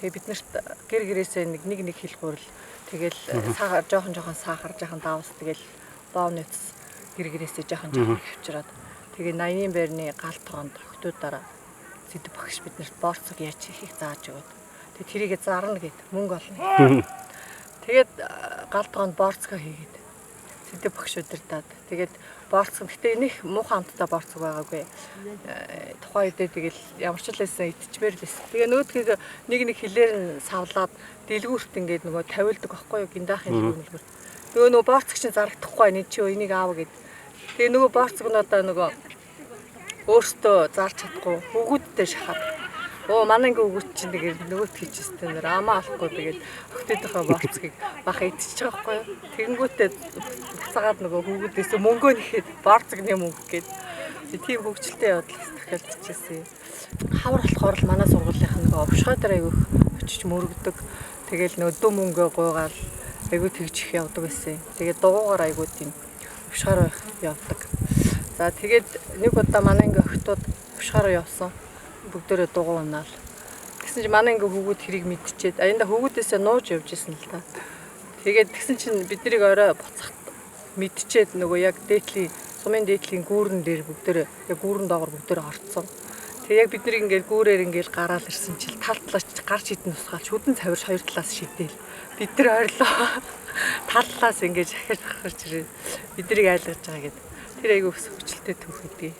Тэгээ биднэрт гэр гэрээсээ нэг хил гурил тэгэл сахар жоохон сахар жоохон давс тэгэл боовнотс гэр гэрээсээ жоохон хөвчраад тэгээ 80-ийн байрны гал тогоонд охтуудаараа сэдв багш биднэрт борцог яаж хийхийг зааж өгöd. Тэгээ тэрийгэ зарна гэд мөнгө олно. Тэгээд гал тогоонд борцгоо хийгээд Сэдэв багш удирдаад. Тэгээд борцсон. Гэтэ энийх муухай амттай борцог байгаагүй. Тухайн үедээ тэгэл ямар ч л байсан итчмээр л байсан. Тэгээ нөөдгийг нэг нэг хилээр нь савлаад дэлгүүрт ингээд нөгөө тавиулдаг байхгүй юу? Гиндаахын дэлгүүр. Нөгөө борцог чинь зарагдахгүй нэг чи энийг аав гэд. Тэгээ нөгөө борцог нь одоо нөгөө өөртөө зарч чадахгүй хөвгүүдтэй шахаад. Оо манай ингээ өгөөч чинь тэгээд нөгөөт хийчихсэн нэр амаа авахгүй тэгээд охтуудынхаа борцгийг баха идчихэж байгаа байхгүй юу. Тэгэнгүүтээ буцаагаад нөгөө хөвгүүдээс мөнгөө нэхэд борцгны мөнгө гээд тийм хөвгчлөлтэй явдал тохиолдчихсэн юм. Хавар болохоор л манай сургуулийнх нь нөгөө овшгой дээр айгүйх очиж мөрөгдөг. Тэгэл нөгөө дүм мөнгөө гуйгаал айгүй тэгж их явдаг байсан. Тэгээд дугуугаар айгүй тийм овшгаар явдаг. За тэгээд нэг удаа манай ингээ охтууд овшгаар явсан. Бүгдээрээ дугуй унаал. Тэгсэн чинь манай ингээ хүүгүүд хэрийг мэдчихэд аянда хүүгүүдээсээ нууж явж исэн л та. Тэгээд тэгсэн чинь бид нарыг орой буцахт мэдчихэд нөгөө яг дээдлийн сумын дээдлийн гүүрэн дээр бүгдээрээ яг гүүрэн доогор бүгдээрээ орцсон. Тэгээ яг бид нарыг ингээд гүүрээр ингээд гараал ирсэн чил тал талаас гарч идэн тусгаал шүдэн цавирч хоёр талаас шидээл. Бид нар ойрлоо. Тал талаас ингээд шахаж шахаж ирээ. Бид нарыг айлгаж байгаа гэдэг. Тэр айгүй өсвөлтэй түүх өгдөө.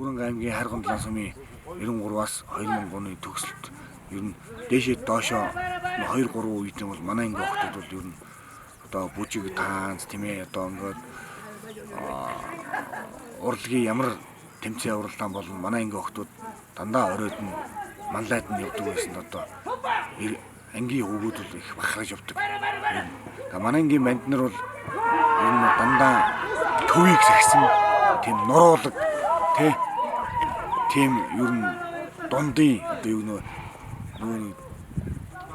Бүрэн аймгийн Харган долоон сумын 93-аас 2000 оны төгсөлт ер нь дээшээ доошоо 2 3 үед нь бол манай ангийн охтууд бол ер нь одоо бүжиг таанц тийм ээ одоо ингээд урлагийн ямар тэмцээн уралдаан болон манай ангийн охтууд дандаа оройд нь манлайд нь явдаг байсан одоо ангийн хүүгүүд бол их бахархаж явдаг. Тэгээ манай ангийн банд нар бол ер нь дандаа төвийг сахисан тийм нуруулаг тий тийм ер нь дундын одоо юу нөө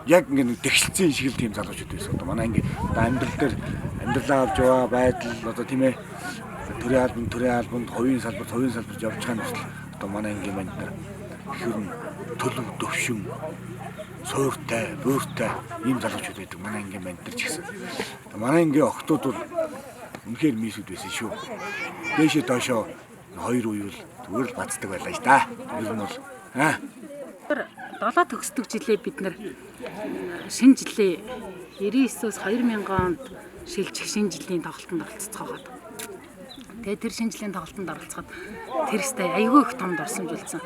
яг ингэ нэг тэгшэлцэн шиг л тийм залуучууд байсан. Одоо манай анги одоо амьдрал дээр амьдралаа авч яваа байдал одоо тийм ээ төрийн албанд хувийн салбарт явж байгаа нь хүртэл одоо манай ангийн банд нар их ер нь төлөв төвшин сууртай, бууртай ийм залуучууд байдаг. Манай ангийн банд нар ч гэсэн. Манай ангийн охтууд бол үнэхээр мисүүд байсан шүү. Дээшээ доошоо хоёр үе бол зүгээр л бацдаг байлаа ш та. Ер нь бол аа долоо төгсдөг жилээ бид нар шинэ жилээ 99-өөс 2000 онд шилжих шинэ жилийн тоглолтод оролцоогоод. Тэгээд тэр шинэ жилийн тоглолтод оролцоход тэр өстэй айгүй их том дурсамж үлдсэн.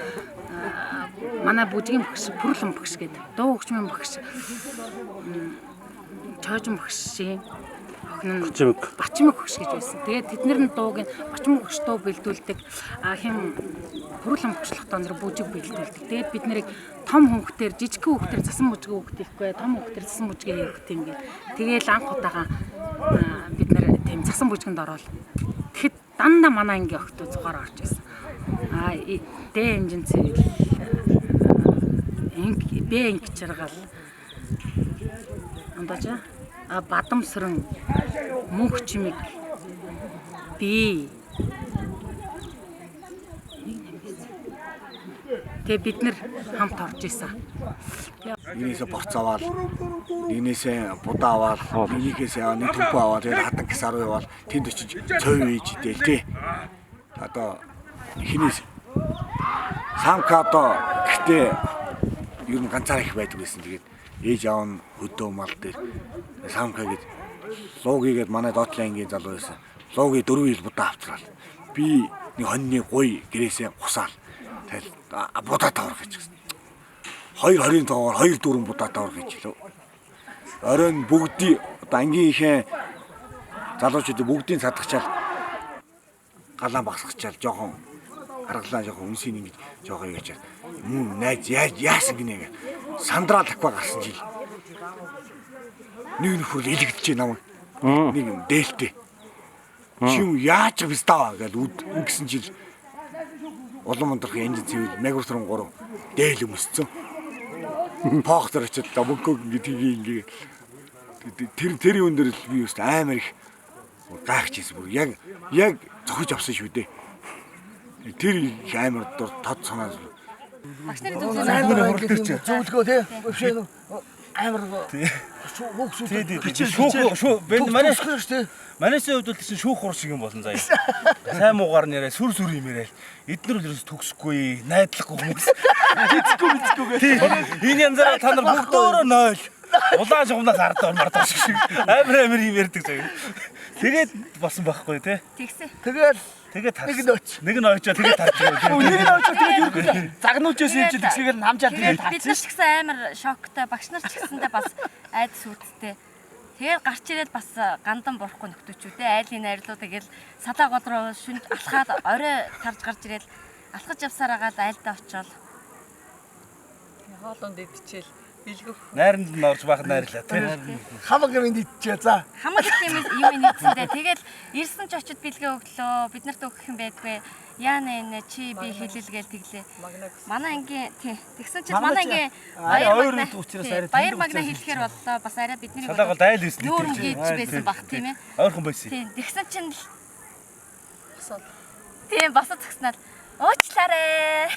Манай бүжгийн багш Пүрлэн багш гэдэг дуу хөгжмийн багш Чоожин багшийн охин нь Бачимэг багш гэж байсан. Тэгээд тэд нар нь дууг нь Бачимэг багш дуу бэлдүүлдэг. А хэм Пүрлэн багшлахтаа нэр бүжиг бэлдүүлдэг. Тэгээд бид нарыг том хүүхдээр жижигхэн хүүхдээр засан бүжиг хүүхд ихгүй, том хүүхдээр засан бүжгээ хийх юм гээд. Тэгээл анх удаага бид нар тийм засан бүжгэнд ороод тэгэхэд дандаа манай ангийн охтууд зугаар орж байсан. А Д инжен цэвэл инг Б инг чаргал андажа а Бадамсран мөнх чимэг би тэгээ бид нэр хамт орж исэн. Нэгнээсээ борц аваад, нэгнээсээ будаа аваад, нэгнээсээ нэг төмпөө аваад, тэгээд хатан гисар руу яваал тэнд очиж цов ээж идэл тий. Одоо хинээс самка одоо гэхдээ ер нь ганцаар их байдаг байсан. Тэгээд ээж аав нь хөдөө мал дээр самка гэж луугийгээд манай доотлын ангийн залуу байсан. Лууги 4 ил будаа авчраал. Би нэг хоньны гуй гэрээсээ гусаал. Тэгэл будаа тавар гэж гисэн. 2 20 тоогоор 2 4 будаа тавар гэж хэлв. Оройн бүгдий одоо ангийнхээ залуучуудын бүгдийг садгачаал галаан багсгачаал жоохон харгалаа жоохон үнсийг ингэж жоохон юу гэж мөн найз яаж яасан гинэ гэ сандраал таква гарсан жил нэг нөхөр илэгдэж намайг нэг юм дээлтэй чи юм яаж бистаа гэж үд ингэсэн жил улам ундрах янз цэвэл мегавтрон 3 дээл өмсцэн поох дээр очиод мөнгөө ингэ тгий ингэ тэр юун дээр л би юуст амар их гайхчихсэн бүр яг зохиж авсан шүү дээ. Тэр их амар дур тод санаа. Багш нарын зөвлөгөө зөвлөгөө тий. Амар шүүх шүүх шүү бэнд манай манайсын хувьд бол тийм шүүх хур шиг юм болсон заяа. Сайн муугаар нэрээ сүр сүр юм яриа. Эднэр бол ерөөс төгсөхгүй, найдлахгүй хүмүүс. Хэцгүй мэдгүй гэ. Энэ янзаараа та нар бүгдөө 0. Улаан шугамнаас ард ормоор таш шиг. Амар амар юм ярьдаг заяа. Тэгээд болсон байхгүй тий. Тэгсэн. Тэгэл тэгээд тарс. Нэг нь оч. Нэг нь ойчоо тэгээд тарж байгаа. Нэг нь ойчоо тэгээд ерөнхийдөө загнуулж байсан юм чи тэгсгээр нь хамжаад тэгээд Бид нар ч гэсэн амар шоктой, багш нар ч гэсэндээ бас айдас үүдтэй. Тэгээд гарч ирээд бас гандан бурахгүй нөхдөөчүү те айлын найрлуу тэгэл салаа гол руу шүнд алхаад орой тарж гарч ирээд алхаж явсаар агаад айлдаа очиод Хоолонд идчихэл бэлгэх. Найранд нь орж баахад найрлаа тий. Хамаг юм идчихээ за. Хамаг юм юм идсэндээ тэгэл ирсэн ч очиод бэлгээ өглөө бид нарт өгөх юм байдгүй. Яана энэ чи би хэлэлгээл тэглээ. Манай ангийн тий тэгсэн чинь манай ангийн арай ойр үүд учраас арай баяр магна хэлэхээр боллоо бас арай бидний Салаа гол айл байсан. Нүүр мгийж байсан бах тийм ээ. Ойрхон байсан. Тийм тэгсэн чинь л тийм босод згснаад уучлаарай.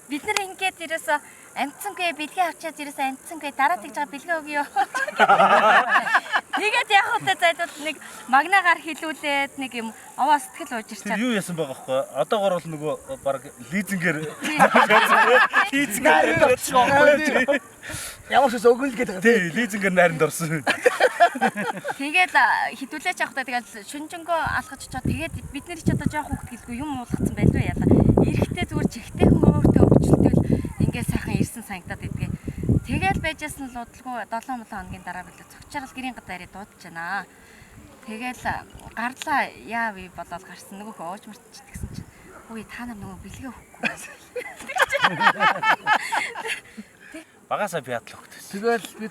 Бид нар ингээд ерөөсө амтсангүй бэлгээ авчиад ерөөсө амтсангүй дараа тэгж байгаа бэлгээ өгье. Тэгээд яг үедээ зайлвал нэг магнагаар хилүүлээд нэг юм овоо сэтгэл уужирчаад. Тэр юу яасан байгаа хгүй? Одоогор бол нөгөө баг лизингээр лизингээр Ямар ч үс өгнө л гэдэг. Тий, лизингээр найранд орсон. Тэгээд хитүүлээч явахдаа тэгэл шүнжэнгөө алхаж очоод тэгээд бид нар ч одоо жоох хүүхд гэлгүй юм уулгацсан байлгүй яла. Эрэхтэй зүгээр чихтэйхэн өөртөө өгчлөлтөл ингээд сайхан ирсэн санагдаад идгээ. Тэгэл байжсэн л удалгүй 7 7 хоногийн дараа билүү цогцчаргал гэрийн гадаа ирээд дуудаж байна. Тэгэл гарлаа яа ви болоод гарсан нөгөөх ууж мартчихсан чинь үгүй та нар нөгөө бэлгээ өгөхгүй. Багасаа би ядлаа хөхтэй. Тэгэл бид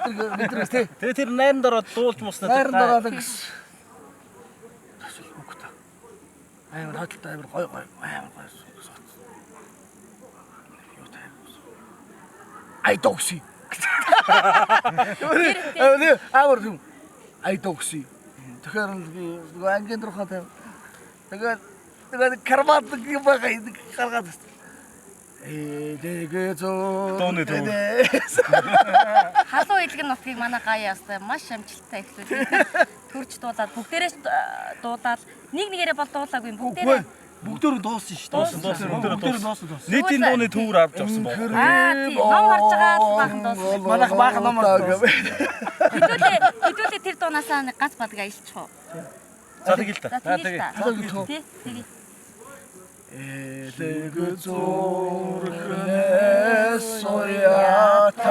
нар тий. Тэгээ тэр найранд ороод дуулж муснаа. Найранд ороод ингэс. Үгүй. Амар хөдөлтөй амар гой гой амар гой. Юу таа. Ай догси. Амар юм. Ай догси. Тэгэхээр би нөгөө ангийн дурхаа тавь. Тэгээд тэгээд кармат юм байгаа гаргаад Эдэгэ зөө. Дууны төв. Халуун илгэн нутгийг манай гаяа ястай маш амжилттай эхлүүлээ. Төрж дуулаад бүгдээрээ дуулаад нэг нэгээрээ бол дуулаагүй бүгдээрээ бүгдээр дуусан шүү дээ. Дуусан бүгдээрээ дуусан. Нийтийн дууны төвөр авч явсан баг. Аа тий. Ном харж байгаа л баахан дуусан. Манайх баахан ном харж байгаа. Хэдүүлээ тэр дуунаасаа нэг гац бадаг аялчих уу. За тэгэл та. За тэгэл. Тий тэгье. Элэг зүрхнээс суяатай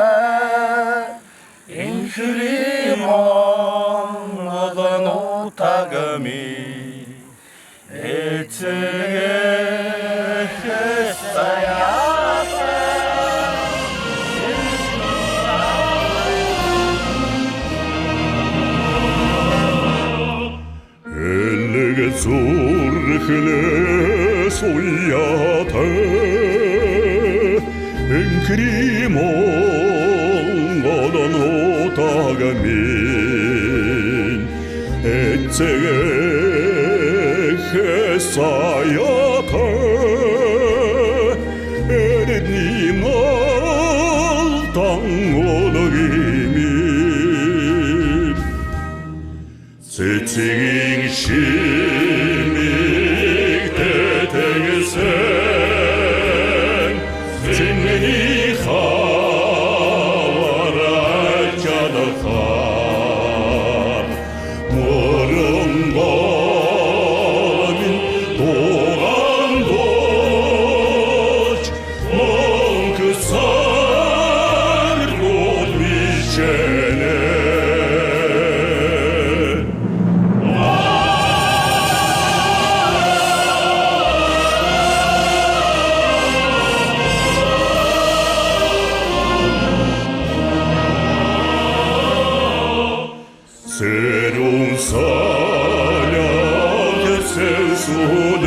Энхри Монгол нутагми эцэгэхээс саяатай Элэг зүрхнээс уяатай Энхри Монгол нутагмин эцэгэхээс саяатай Эрдний малтан ологимин Цэцгийн шимийг тэтгсэн Цэнгний хавар чадхаар Мөрөн голмин туган дуулж Мөнх саргууд мишэнэ. 새로운 사냥의 세수네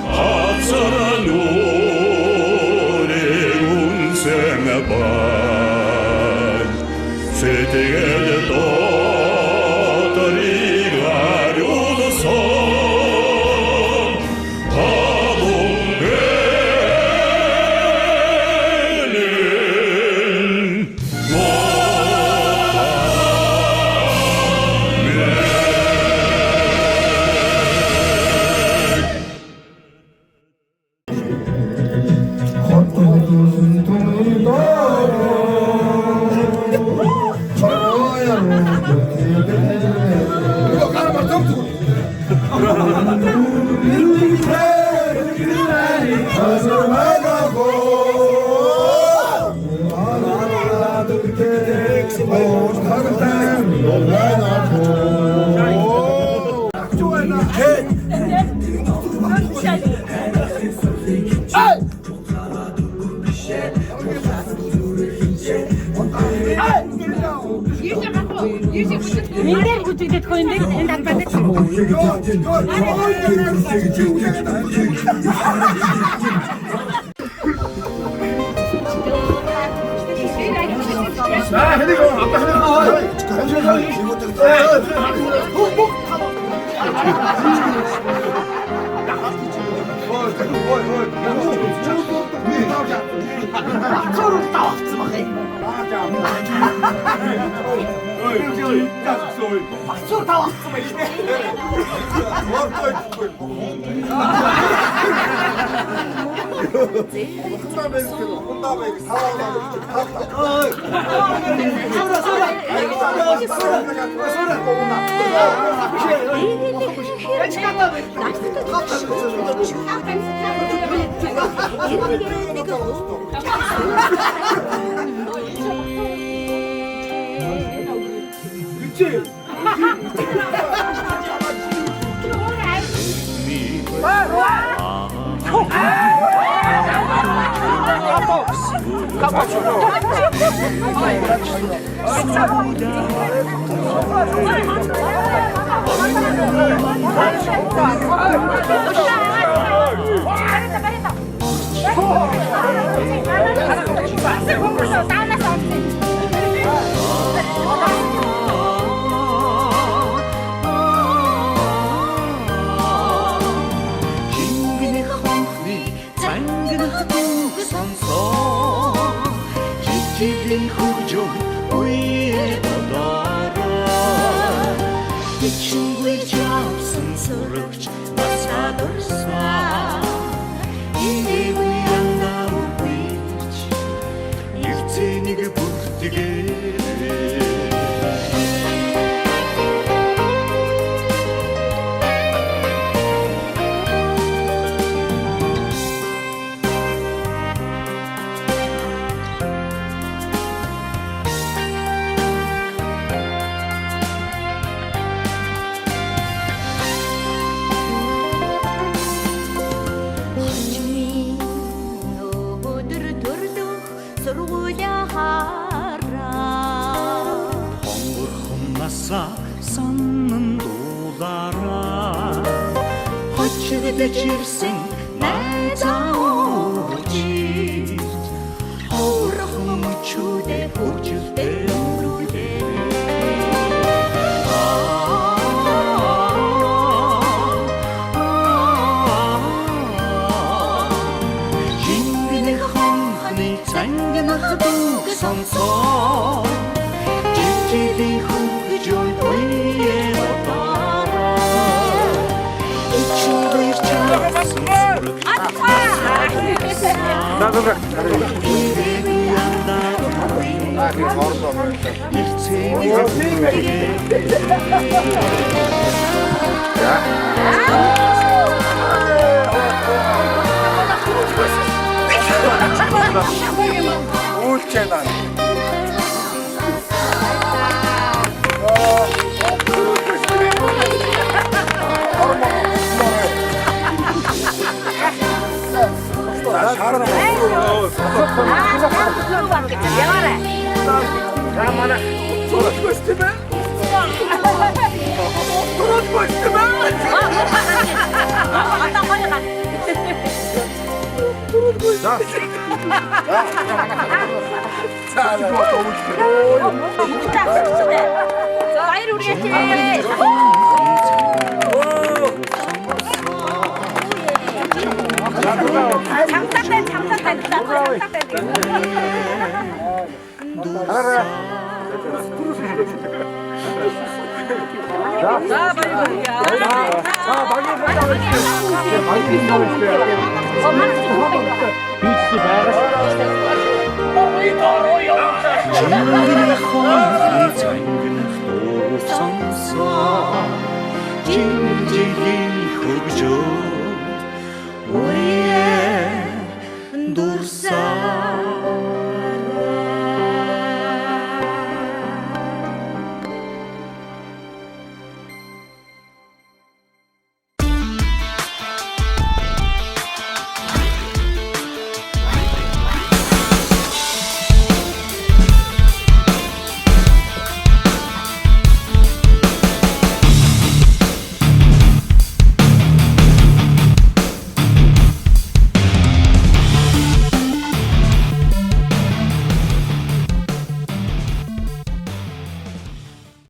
아차란 우리 운생반 세대의 떠들이 가려서 파동되는 헛 Энд бүжигдэх хөө энэ энэ талбай Чингэнэх хонхны цангинах. Сонсоо жин жилийн хөгжөө.